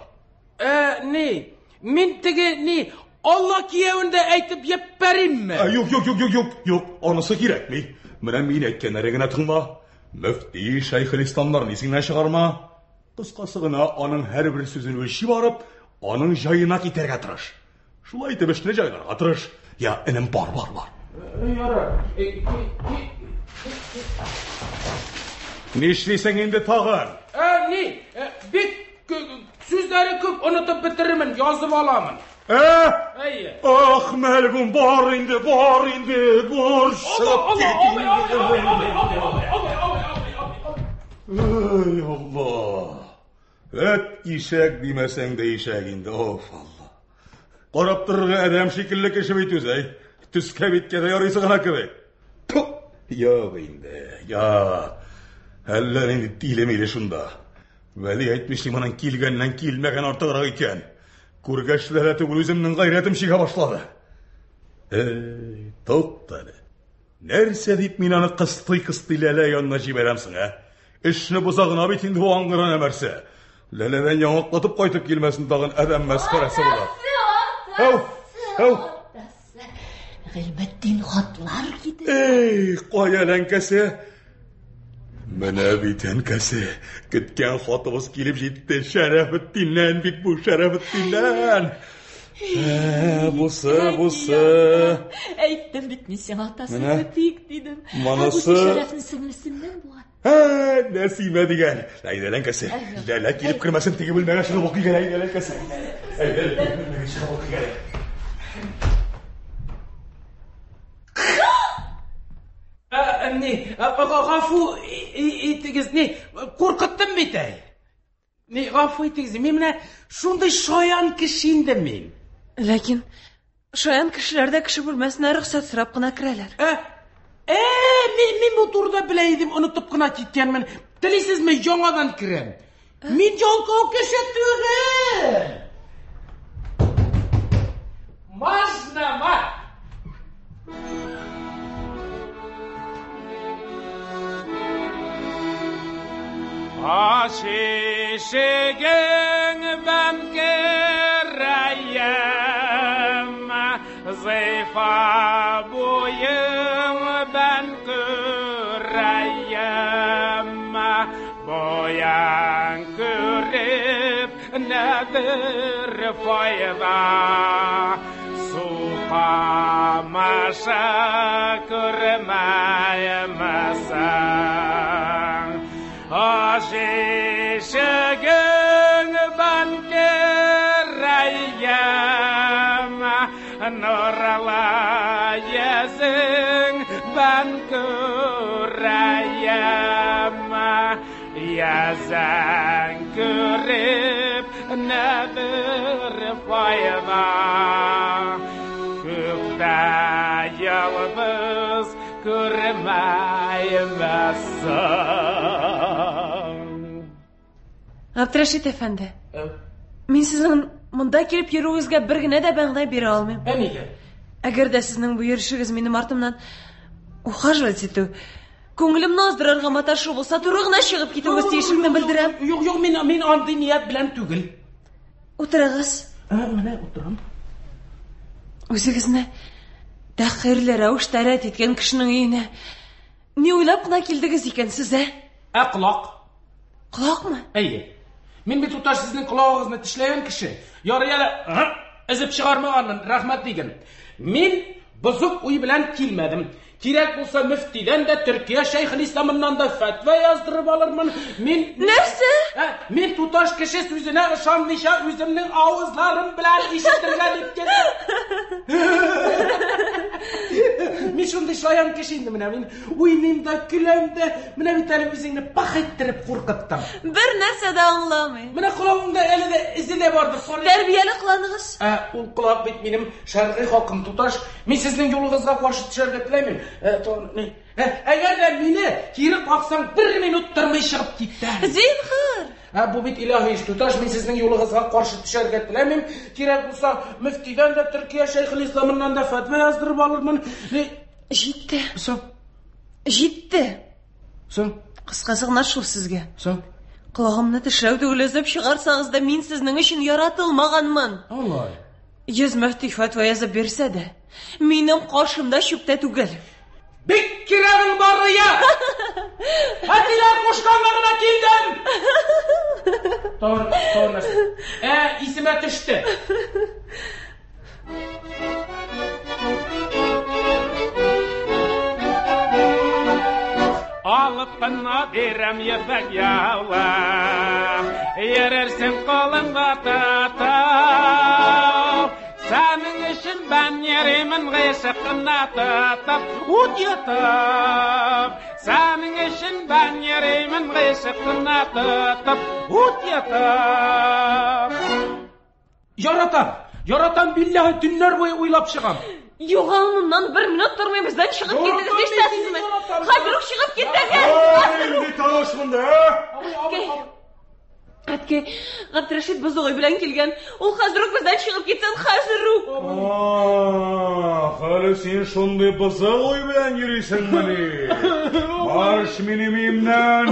Speaker 11: Ә, ни? Мин теге ни, Алла киявен дә әйтеп җиппәримме?
Speaker 10: Ә, юк, юк, юк, юк, юк, юк, анысы кирәкми. Менә мин әйткәннәрне генә тыңла. Мөфти, шәйхелисламнарны исеңнән чыгарма. Кыскасы гына, аның һәрбер сүзен үлчи барып, аның җаена китәргә тырыш. Шулай итеп эшне җайларга тырыш. Я, энем, бар, бар, бар.
Speaker 11: Ярар.
Speaker 10: Нишлисең инде тагын?
Speaker 11: Ә, ни, бик сүзләре күп, онытып бетерермен, язып аламын.
Speaker 10: Ә?
Speaker 11: Әйе.
Speaker 10: Ах, мәлгун, бар инде, бар инде, бар, чыгып
Speaker 11: Алла,
Speaker 10: кит
Speaker 11: абый, абый, абый, абый, абый, абый, абый, абый, абый.
Speaker 10: Эй, Алла! Эт ишәк димәсәң дә ишәк инде, оф, Алла. Карап торырга адәм шикелле кеше бит үзе, әй. Төскә биткә дә ярыйсы гына кебек. Ту, юк инде, я. Әллә нинди тиле миле шунда. Вәли әйтмешли, моның килгәннән килмәгән артыграк икән. Күргәч лә түгел үземнең гайрәтем чигә башлады. Эй, тукта әле. Нәрсә дип мин аны кыстый-кыстый Ләлә янына җибәрәм соң, ә? Эшне боза гына бит инде бу аңгыра нәмәрсә. Ләләдән яңаклатып кайтып килмәсен тагын адәм мәсхәрәсе була. Әү, әү.
Speaker 7: Гыйльметдин хатлар китерде.
Speaker 10: Эй, кая әнкәсе? Менә бит әнкәсе, көткән хатыбыз килеп җитте. Шәрәфетдиннән бит бу, Шәрәфетдиннән. Ә, бусы, бусы.
Speaker 7: Әйттем бит мин сиңа, атасы,
Speaker 10: Менә.
Speaker 7: көтик дидем.
Speaker 10: Монысы-
Speaker 7: Ә бусы Шәрәфнең сеңлесеннән була.
Speaker 10: Ә, Нәсимә дигән. Әйдә, әнкәсе. Ләлә килеп кермәсен, теге бүлмәгә чыгып укыйк әле, әйдә, әнкәсе. Әйдә, бүлмәгә чыгып укыйк әле.
Speaker 11: Ә, ни, гафу итегез, ни, куркыттым бит әй. Ни, гафу итегез, мин менә шундый шаян кеше инде мин.
Speaker 3: Ләкин шаян кешеләр дә кеше бүлмәсенә рөхсәт сорап кына керәләр.
Speaker 11: Ә, ә, мин, мин бу турыда белә идем, онытып кына киткәнмен. Телисезме, яңадан керәм. Мин ялкау кеше түгел. Можно, Аш ишеген бән керәем, Зыйфа буең бән күрәем, Буяң күреп нәдер файда, Суқамаша күрмәймесең. Аш ишеген бән керәем, Нурлы йөзең бән күрәем, Йөзең күреп нәдер файда, Күктә йолдыз күрмәймесең.
Speaker 3: Габдрәшит әфәнде, мин сезнең монда килеп йөрүегезгә бер генә дә мәгънә бирә алмыйм.
Speaker 11: Ә нигә?
Speaker 3: Әгәр дә сезнең бу йөрешегез минем артымнан ухаживать итү, күңелемне аздырырга маташу булса, туры гына чыгып китүегез тиешлекне белдерәм.
Speaker 11: Юк, юк, мин, мин андый ният белән түгел.
Speaker 3: Утырыгыз.
Speaker 11: Ә, менә утырам.
Speaker 3: Үзегезне тәхирле рәвештә рәт иткән кешенең өенә ни уйлап кына килдегез икән сез, ә?
Speaker 11: Ә колак?
Speaker 3: Колакмы?
Speaker 11: Әйе. Мин бит туташ сезнең колагыгызны тешләгән кеше. Ярый әле өзеп чыгармаганмын, рәхмәт диген. Мин бозык уй белән килмәдем. Кирәк булса мөфтидән дә, Төркия шәйхелисламыннан да фәтва яздырып алырмын. Мин
Speaker 3: Нәрсә?
Speaker 11: Ә, мин туташ кеше сүзенә ышанмыйча үземнең авызларым белән ишетергә дип килдем. Мин шундый шаян кеше инде менә мин уйныйм да, көләм дә, менә бит әле үзеңне пах иттереп куркыттым.
Speaker 3: Бер нәрсә дә аңламыйм.
Speaker 11: Менә колагыңда әле дә эзе дә бардыр.
Speaker 3: Тәрбияле кыланыгыз.
Speaker 11: Ә, ул колак бит минем шәргый хакым, туташ. Мин сезнең юлыгызга каршы төшәргә теләмим. Ә, то, ни, ә, әгәр дә мине кире каксаң, бер минут тормый чыгып китәм.
Speaker 3: Зинһар.
Speaker 11: Ә, бу бит илаһи эш, туташ, мин сезнең юлыгызга каршы төшәргә теләмим. Кирәк булса, мөфтидән дә, Төркия шәйхелисламыннан да фәтва яздырып алырмын. Ни...
Speaker 3: Җитте.
Speaker 11: Соң?
Speaker 3: Җитте.
Speaker 11: Соң?
Speaker 3: Кыскасы гына шул сезгә.
Speaker 11: Соң?
Speaker 3: Колагымны тешләү түгел өзеп чыгарсагыз да, мин сезнең өчен яратылмаганмын.
Speaker 11: Алай.
Speaker 3: 100 мөфти фәтва язып бирсә дә, минем каршымда чүп тә түгел.
Speaker 11: Бик кирәгең бар я! Әтиләр кушканга гына килдем! Тор, тор нәрсә. Ә, исемә төште.
Speaker 12: Алып кына бирәм ефәк яулык, Йөрерсең кулыңда тотып. Сәнең өчен бән йөримен гыйшыкына тотып, ут йотып. Сәнең өчен бән йөримен гыйшыкына тотып, ут йотып.
Speaker 11: Яратам, яратам билләһи, төннәр буе уйлап чыгам.
Speaker 3: Югал моннан бер минут тормый бездән чыгып китегез, ишетәсезме? Хәзер үк чыгып китегез!
Speaker 10: Нинди тавыш монда, ә?
Speaker 3: Әткәй, Габдрәшит бозыгый белән килгән. Ул хәзер үк бездән чыгып китсен, хәзер үк.
Speaker 5: Ах, әле син шундый бозык уй белән йөрисеңмени? Марш минем өемнән!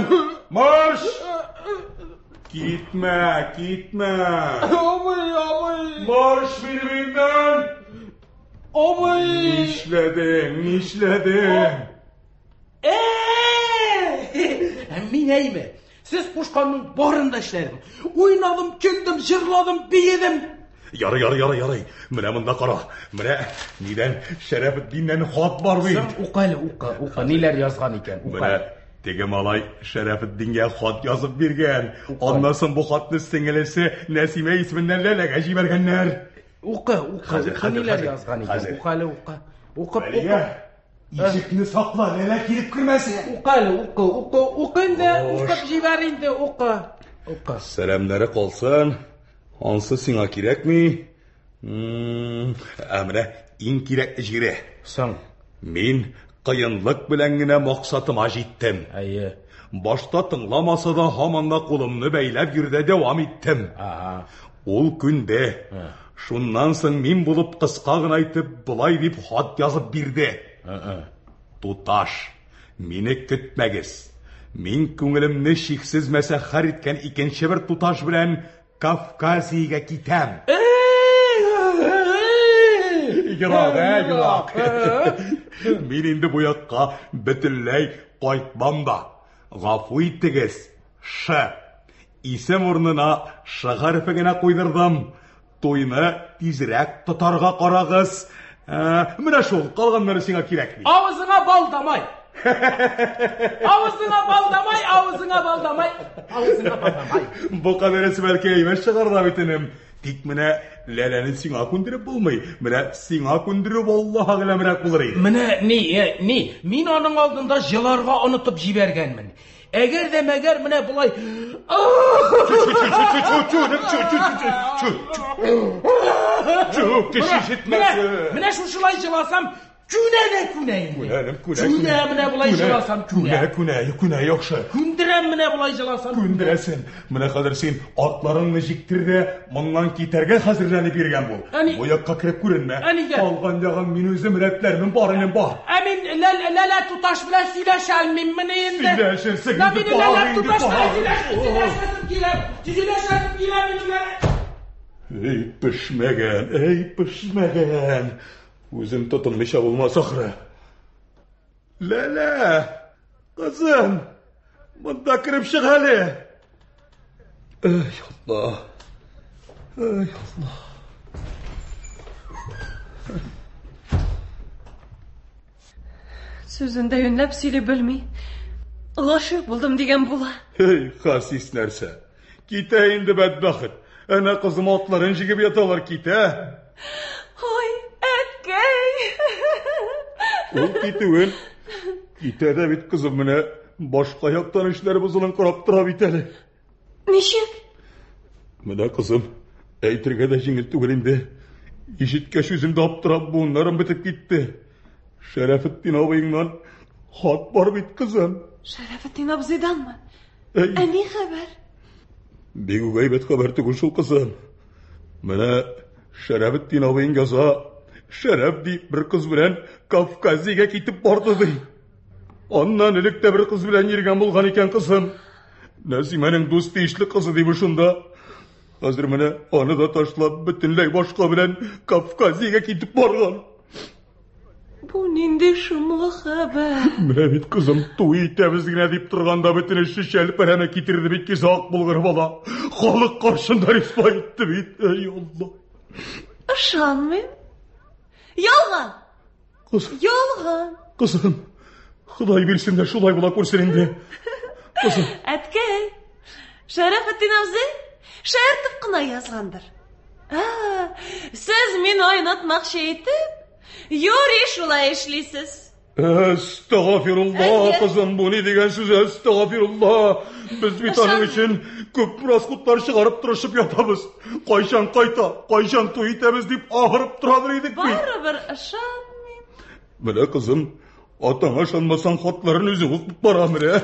Speaker 5: Марш! Китмә, китмә!
Speaker 11: Абый, абый!
Speaker 5: Марш минем өемнән!
Speaker 11: Абый!
Speaker 5: Нишләдең, нишләдең?
Speaker 11: Мин әйме? Сез кушканның барын да эшләдем. Уйнадым, көлдем, җырладым, биедем.
Speaker 5: Ярый, ярый, ярый, ярый. Менә монда кара. Менә нидән Шәрәфетдиннән хат бар бит.
Speaker 11: Соң укы әле, укы, укы. Ниләр язган икән? Укы.
Speaker 5: Менә теге малай Шәрәфетдингә хат язып биргән. Аннан соң бу хатны сеңелесе Нәсимә исеменнән Ләләгә җибәргәннәр.
Speaker 11: Укы, укы,
Speaker 5: Хәзер,
Speaker 11: укы
Speaker 5: хәзер,
Speaker 11: ниләр
Speaker 5: хәзер,
Speaker 11: язган икән?
Speaker 5: хәзер.
Speaker 11: Укы әле, укы. Укып,
Speaker 5: Вәлия,
Speaker 11: укып.
Speaker 5: Ишекне сакла, Ләлә килеп кермәсен.
Speaker 11: Укы әле, укы, укы, укы инде,
Speaker 5: Хош.
Speaker 11: укып җибәр инде, укы. Укы.
Speaker 5: Сәламнәре калсын. Ансы сиңа кирәкми. Ә менә иң кирәкле җире.
Speaker 11: Соң.
Speaker 5: Мин кыенлык белән генә максатыма җиттем.
Speaker 11: Әйе.
Speaker 5: Башта тыңламаса да һаман да кулымны бәйләп йөрүдә дәвам иттем.
Speaker 11: Ага.
Speaker 5: Ул күнде. Шуннан соң мин булып кыска гына итеп болай дип хат язып бирде. Туташ, мине көтмәгез. Мин күңелемне чиксез мәсәхәр иткән икенче бер туташ белән Кавказиягә китәм. Ерак, ә, ерак. Мин инде бу якка бөтенләй кайтмам да. Гафу итегез, Ш. Исем урынына Ш хәрефе генә куйдырдым. Туйны тизрәк тотарга карагыз. Менә шул, калганнары сиңа кирәкми.
Speaker 11: Авызыңа бал дамай. Авызыңа бал дамай, авызыңа бал дамай, авызыңа бал дамай.
Speaker 5: Бу кадәресе бәлки әйбәт чыгар да бит, энем. Тик менә Ләләне сиңа күндереп булмый. Менә сиңа күндерү валлаһ галәмрәк булыр иде.
Speaker 11: Менә ни, ни, мин аның алдында җыларга онытып җибәргәнмен. Әгәр дә мәгәр менә болай
Speaker 5: Чү, кеше ишетмәсен.
Speaker 11: Менә шушылай җыласам, күнә дә күнә инде.
Speaker 5: Күнә, энем, күнә.
Speaker 11: Күнә менә болай җыласам, күнә.
Speaker 5: Күнә, күнә, күнә, яхшы.
Speaker 11: Күндерәм менә болай җыласам.
Speaker 5: Күндерәсен. Менә хәзер син атларыңны җиктер дә, моннан китәргә хәзерләнеп йөргән бул.
Speaker 11: Әни-
Speaker 5: Бу якка кереп күренмә.
Speaker 11: Ә нигә?
Speaker 5: Калган ягын мин үзем рәтләрмен, бар энем, бар.
Speaker 11: Ә мин Ләлә туташ белән сөйләшә алмыйммыни инде?
Speaker 5: Сөйләшерсең
Speaker 11: Лә
Speaker 5: инде,
Speaker 11: минем
Speaker 5: бар
Speaker 11: Ләлә
Speaker 5: инде,
Speaker 11: туташ белән
Speaker 5: бар.
Speaker 11: сөйләшәсем килә. Сөйләшәсем килә минем Ләлә.
Speaker 5: Эй, пешмәгән, эй, пешмәгән. Үзем тотынмыйча булмас ахры. Ләлә, кызым, монда кереп чык әле. Эй, Алла. Эй, Алла.
Speaker 3: Сүзен дә юньләп сөйли белми. Гашыйк булдым дигән була.
Speaker 5: Эй, хасис нәрсә. Китә инде бәдбәхет. Әнә кызым атларын җигеп яталар, китә.
Speaker 3: Ой, әткәй.
Speaker 5: Ул китүен. Китә дә бит кызым менә башка яктан эшләр бозылынкырап тора бит әле.
Speaker 3: Ничек?
Speaker 5: Менә кызым, әйтергә дә җиңел түгел инде. Ишеткәч үзем дә аптырап буыннарым бетеп китте. Шәрәфетдин абыеңнан хат бар бит, кызым.
Speaker 3: Шәрәфетдин абзыйданмы? Ә ни хәбәр?
Speaker 5: Бик үк әйбәт хәбәр түгел шул, кызым. Менә Шәрәфетдин абыең яза, Шәрәф ди, бер кыз белән Кавказиягә китеп барды ди. Аннан элек тә бер кыз белән йөргән булган икән, кызым. Нәсимәнең дус тиешле кызы дип шунда. Хәзер менә аны да ташлап, бөтенләй башка белән Кавказиягә китеп барган.
Speaker 3: Бу нинди шомлы хәбәр?
Speaker 5: Менә бит, кызым, туй итәбез генә дип торганда бөтен эшне чәлпәрәмә китерде бит кизак булгыр бала. Халык каршында рисвай итте бит. Әй Алла.
Speaker 3: Ышанмыйм. Ялган.
Speaker 5: Кызым.
Speaker 3: Ялган.
Speaker 5: Кызым, Ходай бирсен дә шулай була күрсен инде. Кызым.
Speaker 3: Әткәй, Шәрәфетдин абзый шаяртып кына язгандыр. А, сез мине айнытмакчы итеп, юри шулай эшлисез.
Speaker 5: Әстәгафирулла, кызым, бу ни дигән сүз? Әстәгафирулла. Без бит аның өчен күп расходлар чыгарып тырышып ятабыз. Кайчан кайта, кайчан туй итәбез дип ахырып торадыр идек бит.
Speaker 3: Барыбер ышанмыйм.
Speaker 5: Менә, кызым, атаңа ышанмасаң, хатларын үзе укып бара менә.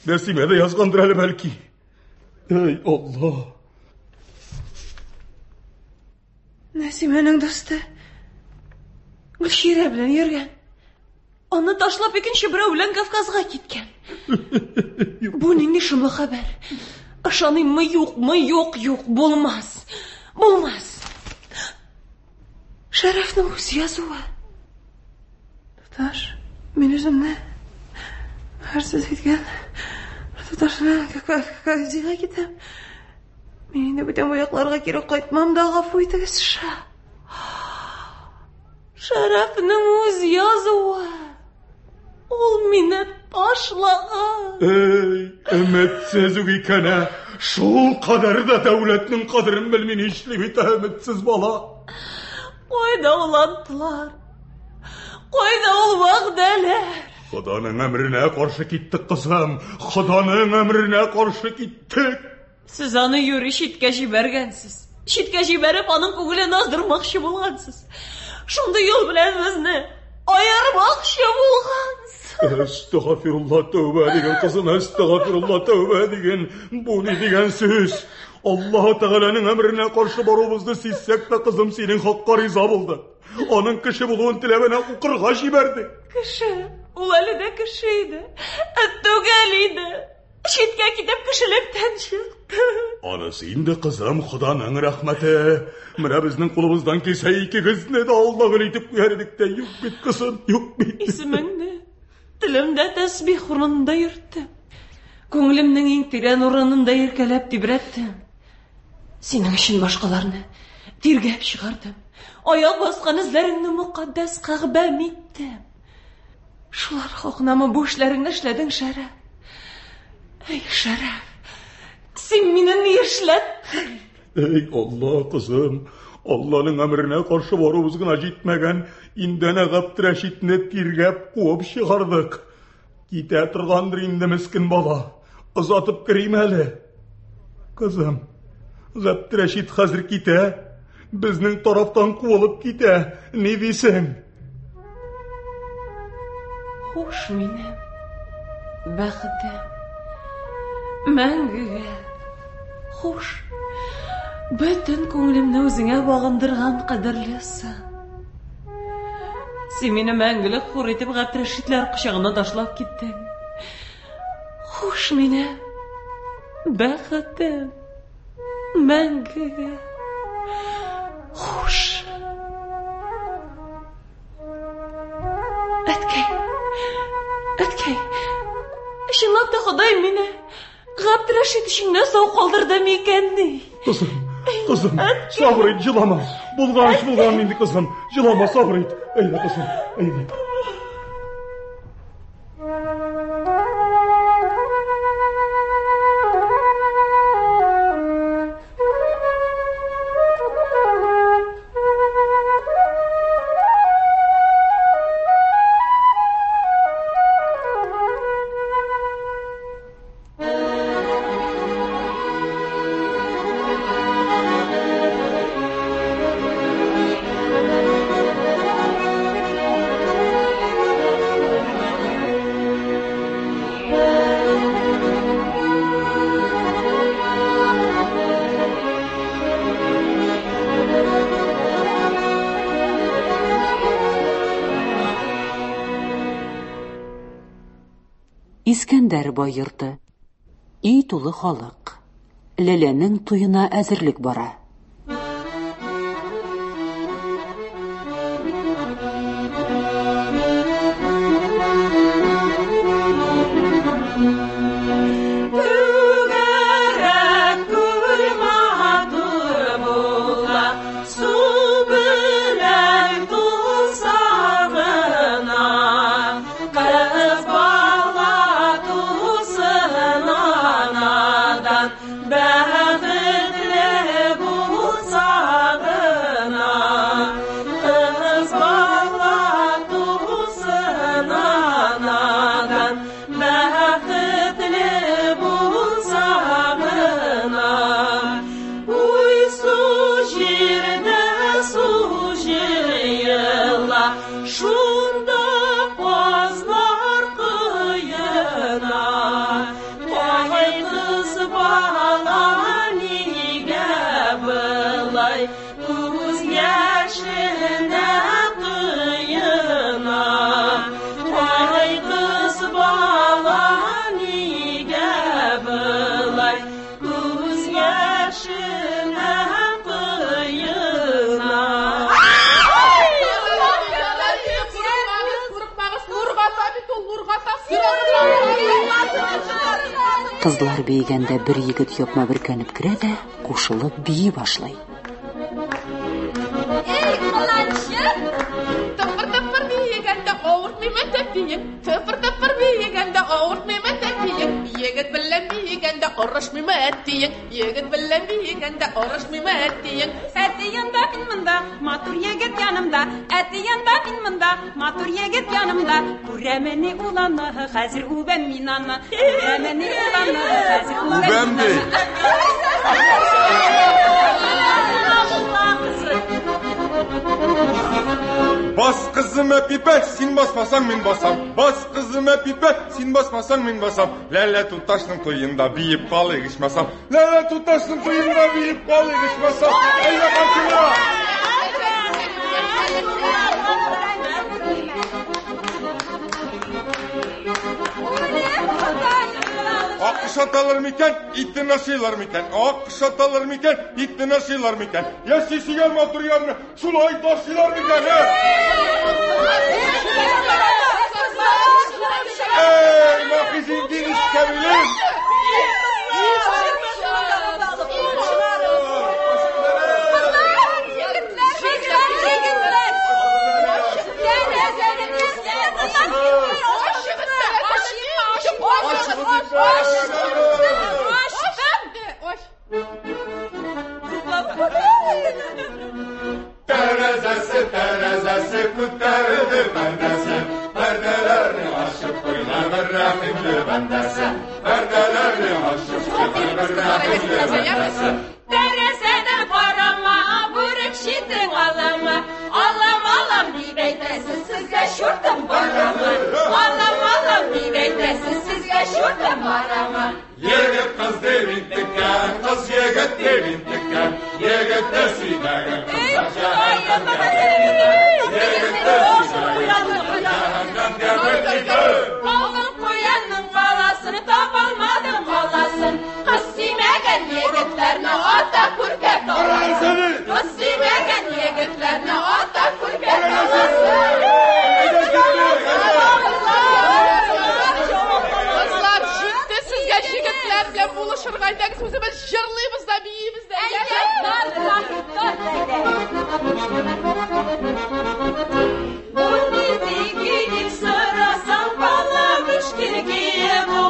Speaker 5: Нәсимә дә язгандыр әле бәлки. Эй, Алла.
Speaker 3: Нәсимәнең дусты Гөлчирә белән йөргән. Аны ташлап икенче берәү белән Кавказга киткән. Бу нинди шомлы хәбәр? Ышаныйммы, юкмы? Юк, юк, булмас. Булмас. Шәрәфнең үз язуы. Туташ, мин үземне һәрсез әйткән туташ белән Кавказга китәм. Мин инде бүтән бу якларга кире кайтмам да, гафу итегез, ша. Шәрәфнең үз язуы. Ул мине ташлаган.
Speaker 5: Эй, өметсез үк икән, ә. Шул кадәр дә дәүләтнең кадерен белми нишли бит өметсез бала.
Speaker 3: Кайда ул антлар? Кайда ул вәгъдәләр?
Speaker 5: Ходаның әмеренә каршы киттек, кызым. Ходаның әмеренә каршы киттек.
Speaker 3: Сез аны юри читкә җибәргәнсез. Читкә җибәреп, аның күңелен аздырмакчы булгансыз. Шундый юл белән безне аермакчы булгансыз.
Speaker 5: Әстәгафирулла, тәүбә диген, кызым, әстәгафирулла, тәүбә диген. Бу ни дигән сүз? Аллаһ Тәгаләнең әмеренә каршы баруыбызны сизсәк тә, кызым, синең хакка риза булды. Аның кеше булуын теләп әнә укырга җибәрде.
Speaker 3: Кеше, ул әле дә кеше иде. Ә түгел иде. Читкә китеп кешелектән чыкты.
Speaker 5: Анысы инде, кызым, Ходаның рәхмәте. Менә безнең кулыбыздан килсә, икегезне дә Алла гөл итеп куяр идек тә, юк бит, кызым, юк бит.
Speaker 3: Исемеңне телемдә тәсбих урынында йөрттем. Күңелемнең иң тирән урынында иркәләп тибрәттем. Синең өчен башкаларны тиргәп чыгардым. Аяк баскан эзләреңне мөкатдәс Кәгъбәм иттем. Шулар хакынамы бу эшләреңне эшләдең, Шәрәф? Әй, Шәрәф, син мине ни эшләттең?
Speaker 5: Әй, Алла, кызым, Алланың әмеренә каршы баруыбыз гына җитмәгән, инде әнә Габдрәшитне тиргәп куып чыгардык. Китә торгандыр инде мескен бала. Озатып керим әле. Кызым, Габдрәшит хәзер китә. Безнең тарафтан куылып китә. Ни дисең?
Speaker 3: Хуш минем, бәхетем, мәңгегә. Хуш, бөтен күңелемне үзеңә багындырган кадерлесе. Син мине мәңгелек хур итеп Габдрәшитләр кочагына ташлап киттең. Хуш мине, бәхетем, мәңгегә. Хуш. Әткәй, әткәй, чынлап та Ходай мине Габдрәшит өчен генә сау калдырды микәнни?
Speaker 5: Кызым, кызым, сабыр ит, җылама. Булган эш булган инде, кызым. Җылама, сабыр ит. Әйдә, кызым, әйдә.
Speaker 2: Искәндәр бай йорты. Өй тулы халык. Ләләнең туена әзерлек бара.
Speaker 13: Түгәрәк күл матур була, су белән тулса гына. Кыз бала тусын анадан, бәхетле булса гына. Кыз бала тусын анадан, бәхетле булса гына. Уй, су җирдә су җыела, шунда казлар коена. Кай кыз бала нигә болай күз яшенә коена? Кай кыз бала нигә болай күз яшенә коена?
Speaker 14: Курыкмагыз, Нургата бит ул, Нургата.
Speaker 2: Кызлар биегәндә бер егет япма бөркәнеп керә дә кушылып бии башлый.
Speaker 14: Эй, кыланчык! Тыпыр-тыпыр биегәндә авыртмыймы тәпиең? Тыпыр-тыпыр биегәндә авыртмыймы тәпиең? Егет белән биегәндә орышмыймы әтиең? Егет белән биегәндә орышмыймы әтиең?
Speaker 9: Әти янда мин монда, матур егет янымда. Әти янда мин монда, матур егет янымда. Күрәмени ул аны, хәзер үбәм мин аны. Күрәмени ул аны, хәзер үбәм
Speaker 10: Үбәм
Speaker 9: мин
Speaker 10: ди.
Speaker 9: аны.
Speaker 10: Бас кызым әпипә, син басмасаң мин басам. Бас кызым әпипә, син басмасаң мин басам. Ләлә туташның туенда биеп калыйк ичмасам. Ләлә туташның туенда биеп калыйк ичмасам. Әйдә карчыга! Аккош аталар микән, итен ашыйлар микән? Аккош аталар микән, итен ашыйлар микән? Яши сөйгән матур ярны шулай ташлыйлар микән, ә? Эй, махизиндин искәмилем! Тәрәзәсе, тәрәзәсе күтәрелде пәрдәсе. Пәрдәләрне ачып куйган бер рәхимле бәндәсе. Пәрдәләрне ачып куйган бер рәхимле бәндәсе.
Speaker 13: Тәрәзәдән карама, бүрек читең алама. Алам, алам дип әйтәсез, сезгә чуртым барамы? Алам, алам дип әйтәсез, сезгә чуртым барамы?
Speaker 10: Егет кыз дип интеккән, кыз егет дип интеккән. Егетне сөймәгән кызлар җәһәннәмгә китәр. Егетне сөймәгән кызлар җәһәннәмгә бер китәр.
Speaker 13: Алдым куянның баласын, табалмадым баласын. Кыз сөймәгән егетләрне ата күркә таласын. Кыз сөймәгән егетләрне ата күркә таласын.
Speaker 14: Кызлар, җитте сезгә егетләр белән булышырга. Әйдәгез, үзебез җырлыйбыз да, биибез дә.
Speaker 13: Бу нинди көй дип сорасаң, бала мөшкел көе бу.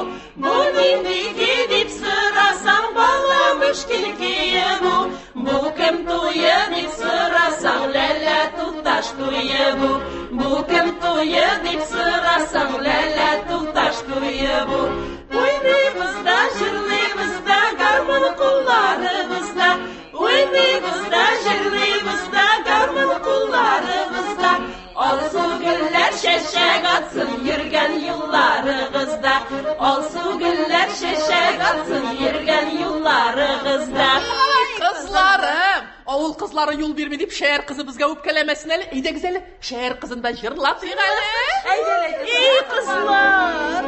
Speaker 13: Бу нинди көй дип сорасаң, бала мөшкел көе бу. Бу кем туе дип сорасаң, Ләлә туташ туе бу. Бу кем туе дип сорасаң, Ләлә туташ туе бу. Уйныйбыз да, җырлыйбыз да, гармун кулларыбызда. Уйныйбыз да, җырлыйбыз да, гармун кулларыбызда. Алсу гөлләр чәчәк атсын йөргән юлларыгызда. Алсу гөлләр чәчәк атсын йөргән юлларыгызда.
Speaker 14: Кызларым, авыл кызлары юл бирми дип шәһәр кызы безгә үпкәләмәсен әле. Әйдәгез әле, шәһәр кызын да җырлатыйк әле.
Speaker 13: Әйдә, әйдә. Эй, кызлар!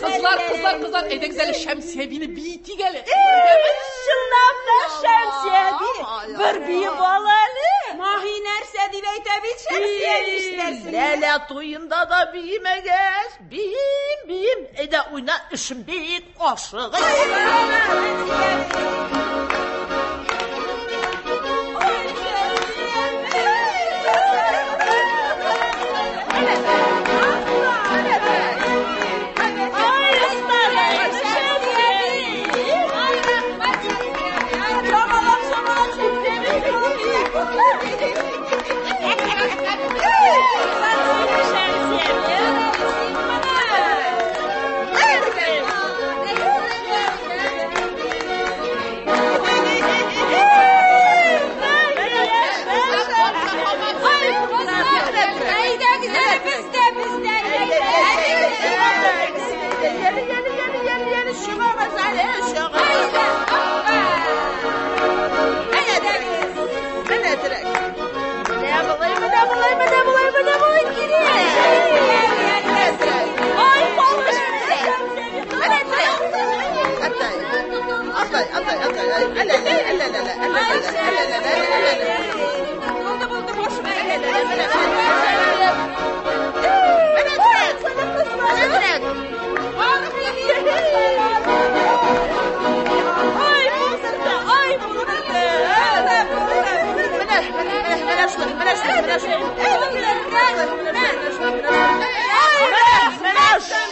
Speaker 14: Кызлар, кызлар, әйдәгез әле Шәмсия әбине биетик әле.
Speaker 13: Чынлап та Шәмсия әби, бер биеп ал әле.
Speaker 9: Маһи нәрсә дип әйтә бит Шәмсия әби ишетәсең.
Speaker 6: Ләлә туенда да биемәгәч, биим, биим. Әйдә уйна, эшем бик ашыгыч.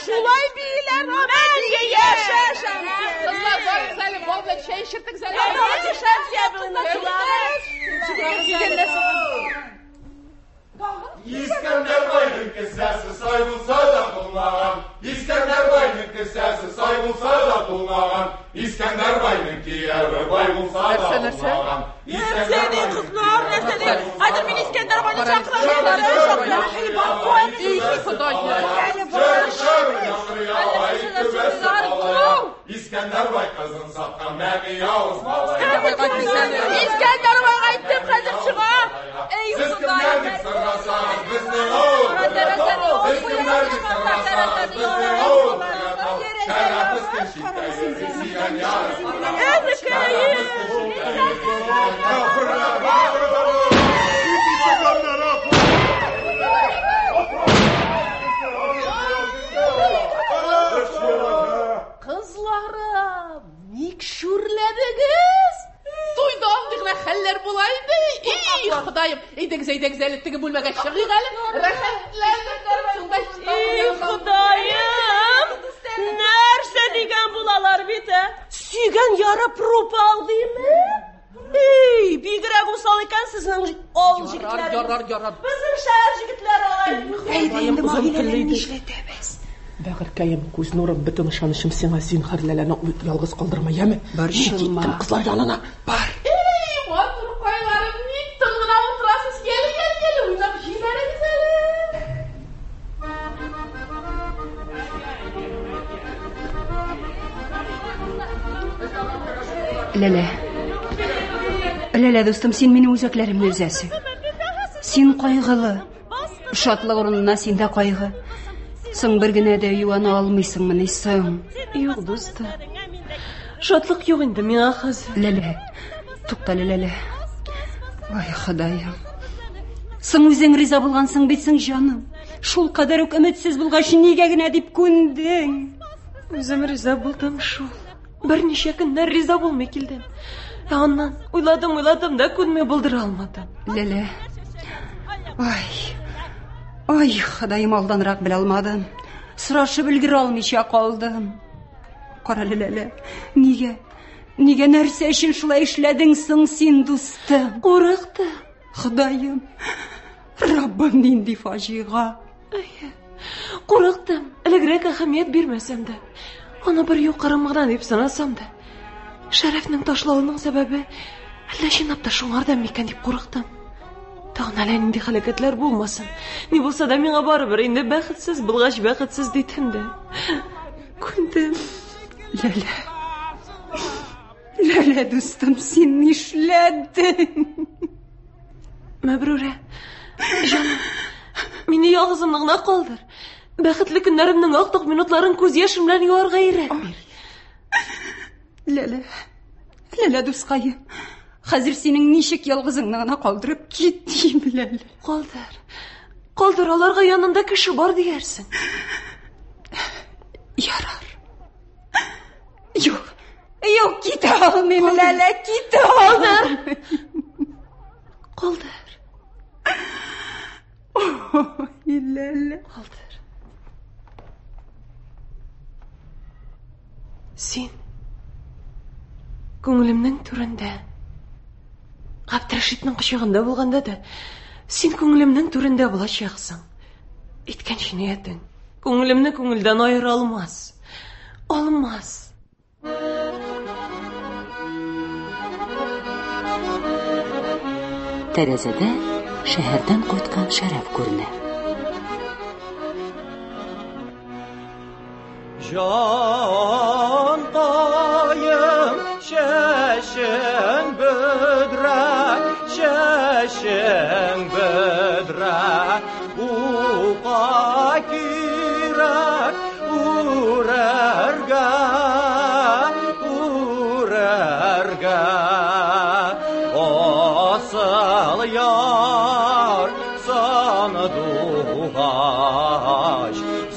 Speaker 6: Шулай бииләр,
Speaker 14: Кызлар, барыгыз әле, бал белән чәй эчертегез әле.
Speaker 5: Искәндәр байның кесәсе сай булса да тулмаган. Искәндәр байның кесәсе сай булса да тулмаган. Искәндәр байның кияве бай булса да тулмаган.
Speaker 6: Нәрсә ди, кызлар, нәрсә ди? Хәзер мин Искәндәр байны чакырам.
Speaker 5: Искәндәр бай кызын саткан мәми явыз малай.
Speaker 6: Искәндәр байга әйттем, хәзер чыга. Эй,
Speaker 5: Сез кемнәр дип сорасагыз, безнең авыл. Сез кемнәр дип сорасагыз, безнең авыл. Шәрәф кем читтә йөри, сөйгән яры.
Speaker 14: Бик шүрләдегез. Туйда андый гына хәлләр була инде. И, Ходаем, әйдәгез, әйдәгез әле теге бүлмәгә чыгыйк әле. Рәхәтләнеп шунда.
Speaker 3: И, Ходаем! Нәрсә дигән булалар бит, ә? Сөйгән яры пропал дими? Эй, бигрәк усал икән сезнең авыл җегетләре.
Speaker 14: Ярар, ярар.
Speaker 3: Безнең шәһәр җегетләре алай.
Speaker 9: Әйдә инде Маһиләне нишләтәбез?
Speaker 14: Бәгырькәем, күз нурым, бөтен ышанычым сиңа, зинһар Ләләне ялгыз калдырма, яме?
Speaker 9: Борчылма.
Speaker 14: Киттем кызлар янына.
Speaker 9: Бар.
Speaker 14: Эй, матуркайларым, ник тын гына утырасыз? Яле, яле, яле, уйнап җибәрегез әле.
Speaker 9: Ләлә. Ләлә, дустым, син минем үзәкләремне өзәсең. Син кайгылы. Шатлык урынына синдә кайгы. Соң бер генә дә юана алмыйсыңмыни соң?
Speaker 3: Юк, дустым. Шатлык юк инде миңа хәзер.
Speaker 9: Ләлә, туктале, Ләлә. Ай, Ходаем. Соң үзең риза булгансың бит соң, җаным. Шул кадәр үк өметсез булгач, нигә генә дип күндең?
Speaker 3: Үзем риза булдым шул. Берничә көннәр риза булмый килдем. Ә аннан уйладым, уйладым да күнми булдыра алмадым.
Speaker 9: Ләлә. Ай. Ай, Ходаем, алданрак белә алмадым. Сорашып өлгерә алмыйча калдым. Карале, Ләлә, нигә? Нигә нәрсә өчен шулай эшләдең соң син, дустым?
Speaker 3: Курыктым.
Speaker 9: Ходаем, Раббым, нинди фаҗига.
Speaker 3: Әйе. Курыктым. Элегрәк әһәмият бирмәсәм дә, аны бер юкырым гына дип санасам да, Шәрәфнең ташлавының сәбәбе әллә чынлап та шуңардан микән дип курыктым. Тагын әллә нинди һәлакәтләр булмасын. Ни булса да миңа барыбер инде бәхетсез булгач бәхетсез дидем дә. Күндем.
Speaker 9: Ләлә. Ләлә, дустым, син нишләдең?
Speaker 3: Мәбрүрә, җаным, мине ялгызымны гына калдыр. Бәхетле көннәремнең актык минутларын күз яшем белән юарга ирек бир.
Speaker 9: Ләлә, Ләлә, дускаем, хәзер синең ничек ялгызыңны гына калдырып китим, Ләлә.
Speaker 3: Калдыр. Калдыр, аларга янында кеше бар диярсең.
Speaker 9: Ярар. Юк, юк, китә алмыйм, Ләлә, китә алмыйм.
Speaker 3: Калдыр.
Speaker 9: Ой, Ләлә.
Speaker 3: Калдыр. Син күңелемнең түрендә. Габдрәшитнең кочагында булганда да син күңелемнең түрендә булачаксың. Иткән җинаятең күңелемне күңелдән аера алмас. Алмас.
Speaker 2: Тәрәзәдә шәһәрдән кайткан Шәрәф күренә.
Speaker 4: Җанкаем, чәчең бөдрә, чәчең бөдрә, ука кирәк үрергә, үрергә. Асыл яр сандугач,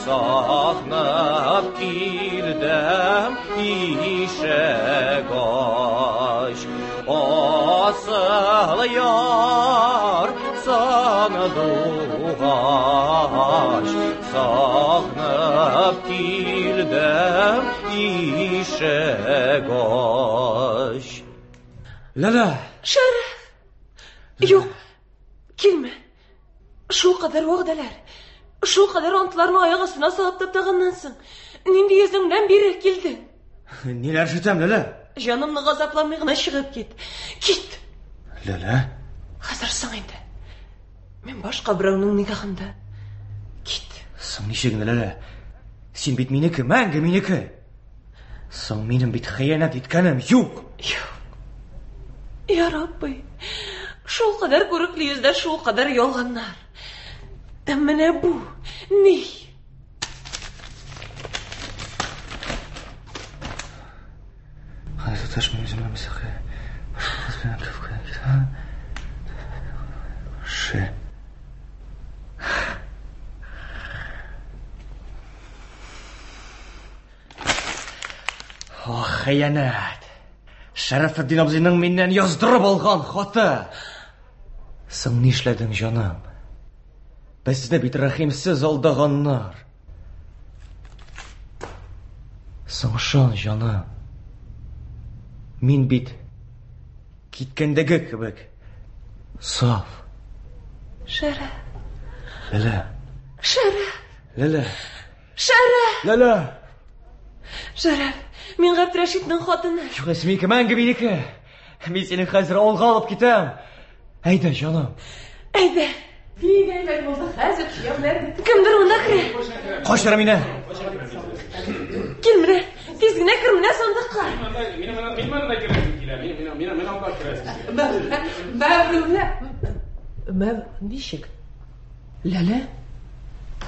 Speaker 4: сагынып килдем ишек ач. Асыл яр сандугач, сагынып килдем ишек ач.
Speaker 11: Ләлә!
Speaker 3: Шәрәф! Юк, килмә. Шул кадәр вәгъдәләр, шул кадәр антларны аяк астына салып таптаганнан соң, нинди йөзеңнән бире килдең?
Speaker 4: Ниләр ишетәм, Ләлә?
Speaker 3: Җанымны газапламый гына чыгып кит. Кит!
Speaker 4: Ләлә?
Speaker 3: Хәзер соң инде. Мин башка берәүнең никахында. Кит.
Speaker 4: Соң ничек инде, Ләлә? Син бит минеке, мәңге минеке. Соң минем бит хыянәт иткәнем юк.
Speaker 3: Юк. Я Рабби, шул кадәр күрекле йөздә шул кадәр ялганнар. Ә менә бу ни?
Speaker 4: Хәзер тоташ мин үземне мисахы. Ше. Ох, хыянәт. Шәрәфетдин абзыйның миннән яздырып алган хаты. Соң нишләдең, җаным? Безне бит рәхимсез алдаганнар. Соң ышан, җаным. Мин бит киткәндәге кебек саф.
Speaker 3: Шәрәф.
Speaker 4: Ләлә.
Speaker 3: Шәрәф.
Speaker 4: Ләлә.
Speaker 3: Шәрәф.
Speaker 4: Ләлә.
Speaker 3: Шәрәф, мин Габдрәшитнең хатыны.
Speaker 4: Юк, минеке, мәңге минеке. Мин сине хәзер авылга алып китәм. Әйдә, җаным.
Speaker 3: Әйдә.
Speaker 14: Бик әйбәт булды хәзер кияүләр.
Speaker 3: Кемдер монда керә.
Speaker 4: Качыр мине.
Speaker 3: Кил менә, тиз генә кер менә сандыкка.
Speaker 11: Мин монда керәсем килә. Мин мин мин анда керәсем
Speaker 14: килә. Мәврүлә. Мәв ничек? Ләлә,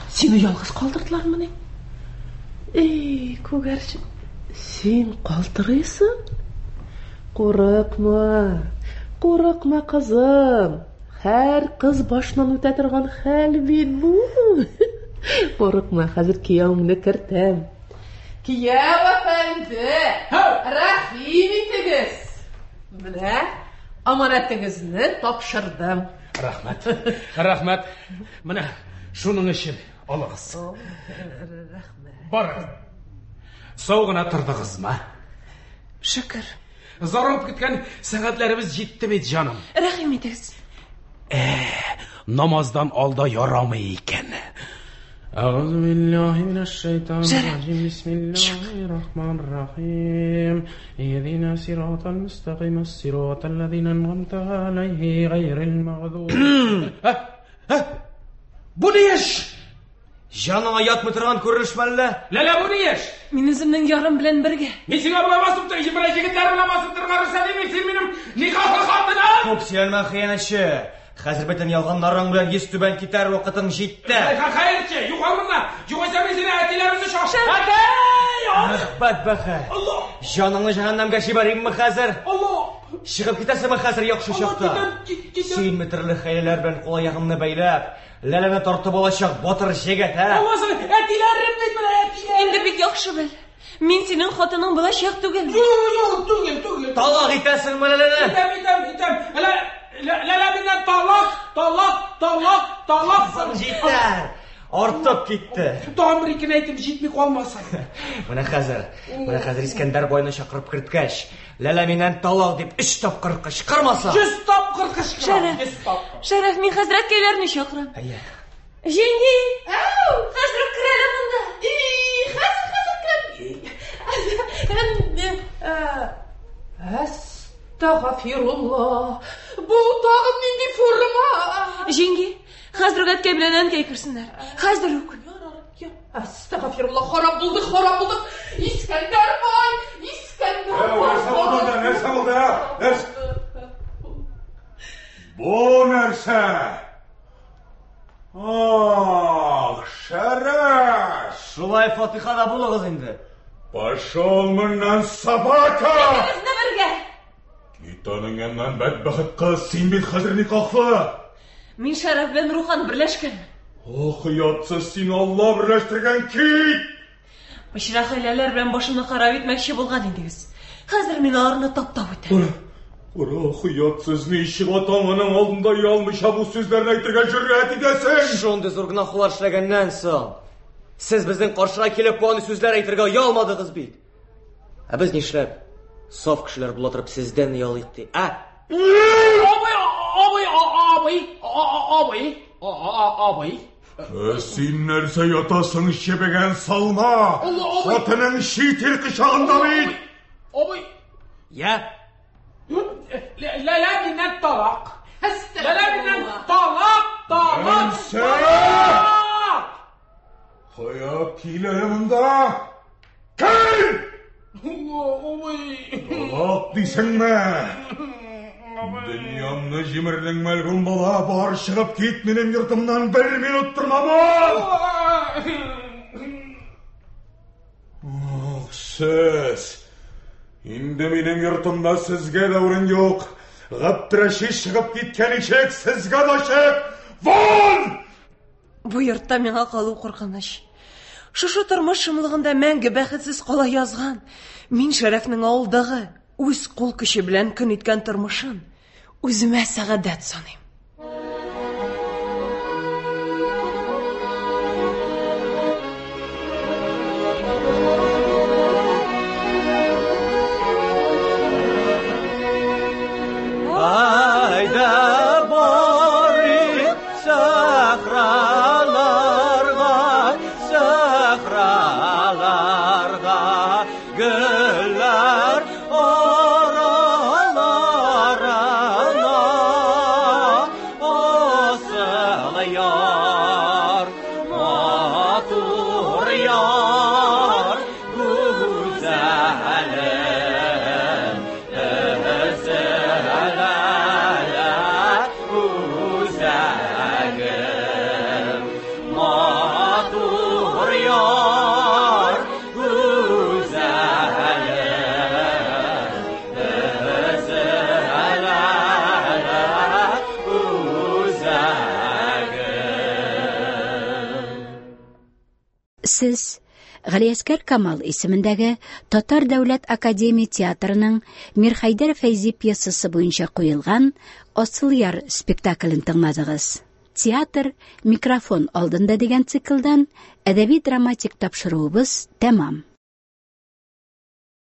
Speaker 14: сине ялгыз калдырдылармыни? Эй, күгәрчен, син калтырыйсың? Курыкма, курыкма, кызым. Һәр кыз башыннан үтә торган хәл бит бу. Курыкма, хәзер кияүеңне кертәм.
Speaker 15: Кияү әфәнде, рәхим итегез. Менә аманәтегезне тапшырдым.
Speaker 11: Рәхмәт. Рәхмәт. Менә шуның өчен алыгыз.
Speaker 15: Рәхмәт.
Speaker 11: Барыгыз. Сау гына тордыгызмы?
Speaker 3: Шөкер.
Speaker 11: Зарыгып көткән сәгатьләребез җитте бит, җаным.
Speaker 3: Рәхим итегез.
Speaker 11: Э, намаздан алда ярамый икән. Әгъузу биллаһи минәш шайтанир раҗим. Бисмиллаһир рахманир рахим. Иһдина сиратал мустаким, сиратал лазина ан'амта алейһи гайрил магъдуб. Бу ни эш?
Speaker 4: Җаныңа ятмый торган күренеш мәллә?
Speaker 11: Ләлә, бу ни эш?
Speaker 3: Мин үземнең ярым белән бергә.
Speaker 11: Мин сиңа болай басып тор, менә егетләр белән басып торырга рөхсәт итмим, син минем никахлы хатыным!
Speaker 4: Күп сөйләнмә, хыянәтче. Хәзер бөтен ялганнарың белән йөз түбән китәр вакытың җитте.
Speaker 11: Хәерче, югал моннан. Югыйсә мин сине әтиләремне чак. Әтәй!
Speaker 4: Ах, бәдбәхет.
Speaker 11: Алла!
Speaker 4: Җаныңны җәһәннәмгә җибәримме хәзер?
Speaker 11: Алла!
Speaker 4: Чыгып китәсеңме хәзер яхшы чакта? Синме төрле хәйләләр белән кул-аягымны бәйләп, Ләләне тартып алачак батыр җегет, ә?
Speaker 11: Алласы, әтиләрем бит менә, әтиләрем.
Speaker 3: Инде бик яхшы бел. Мин синең хатының булачак түгел.
Speaker 11: Юк, юк, түгел, түгел.
Speaker 4: Талак итәсеңме Ләләне?
Speaker 11: Итәм, итәм, итәм. Лә, Ләлә миннән талак, талак, талак, талак.
Speaker 4: Соң җитәр. Артып китте.
Speaker 11: Тагын бер икене әйтеп җитми калмасын.
Speaker 4: Менә хәзер, менә хәзер Искәндәр байны чакырып керткәч, Ләлә миннән талак дип өч тапкыр кычкырмаса.
Speaker 11: 100 тапкыр кычкырам.
Speaker 3: Шәрәф.
Speaker 11: 100 тапкыр.
Speaker 3: Шәрәф, мин хәзрәткәйләрне чакырам.
Speaker 4: Әйе.
Speaker 3: Җиңги! Әу, хәзер үк кер әле монда.
Speaker 15: И, хәзер, хәзер керәм. Әстәгафирулла. Бу тагын нинди форма?
Speaker 3: Җиңги, хәзер үк әткәй белән әнкәй керсеннәр. Хәзер үк.
Speaker 15: Әстәгафирулла, харап булдык, харап булдык. Искәндәр бай, Искәндәр бай.
Speaker 5: Нәрсә булды, нәрсә булды, нәрсә? Бу нәрсә? Ах, Шәрәф!
Speaker 4: Шулай фатихада булыгыз инде.
Speaker 5: Пошел моннан, собака!
Speaker 3: Икебезне бергә.
Speaker 5: Кит аның яныннан, бәдбәхет кыз, син бит хәзер никахлы.
Speaker 3: Мин Шәрәф белән рухан берләшкән.
Speaker 5: Ох, оятсыз, син Алла берләштергән, кит!
Speaker 3: Пычрак хәйләләр белән башымны харап итмәкче булган идегез. Хәзер мин аларны таптап үтәм.
Speaker 5: Кара, кара, оятсыз, ничек атаң-анаң алдында оялмыйча бу сүзләрне әйтергә җөрьәт итәсең?
Speaker 4: Шундый зур гөнаһлар эшләгәннән соң, сез безнең каршыга килеп бу андый сүзләр әйтергә оялмадыгыз бит. Ә без нишләп саф кешеләр була торып сездән оялыйк ди, ә?
Speaker 11: Абый, абый, абый, абый, абый.
Speaker 5: Син нәрсә ятасың, чебегән салма? Хатының чит ир кочагында бит.
Speaker 11: Абый.
Speaker 4: Я?
Speaker 11: Ләлә миннән талак. Ләлә миннән талак, талак,
Speaker 5: Нәрсә?
Speaker 11: талак.
Speaker 5: Кая кил әле монда? Кил!
Speaker 11: Абый.
Speaker 5: Талак дисеңме? Дөньямны җимердең, мәлгун бала, бар чыгып кит минем йортымнан, бер минут торма бар! Ох, сез! Инде минем йортымда сезгә дә урын юк. Габдрәшит чыгып киткән ишек сезгә дә ачык. Вон!
Speaker 3: Бу йортта миңа калу куркыныч. Шушы тормыш шомлыгында мәңге бәхетсез кала язган. Мин Шәрәфнең авылдагы Үз кул көче белән көн иткән тормышын үземә сәгадәт саныйм.
Speaker 16: Айда барыйк сахраларга, сахраларга, гөлләр араларына асыл яр, матур яр, гүзәлем, өзелә үзәгем, матур яр, гүзәлем, өзелә үзәгем.
Speaker 1: Сез Галиәскәр Камал исемендәге Татар дәүләт академия театрының Мирхәйдәр Фәйзи пьесасы буенча куелган Асылъяр спектаклен тыңладыгыз. Театр микрофон алдында дигән циклдан әдәби-драматик тапшыруыбыз тәмам.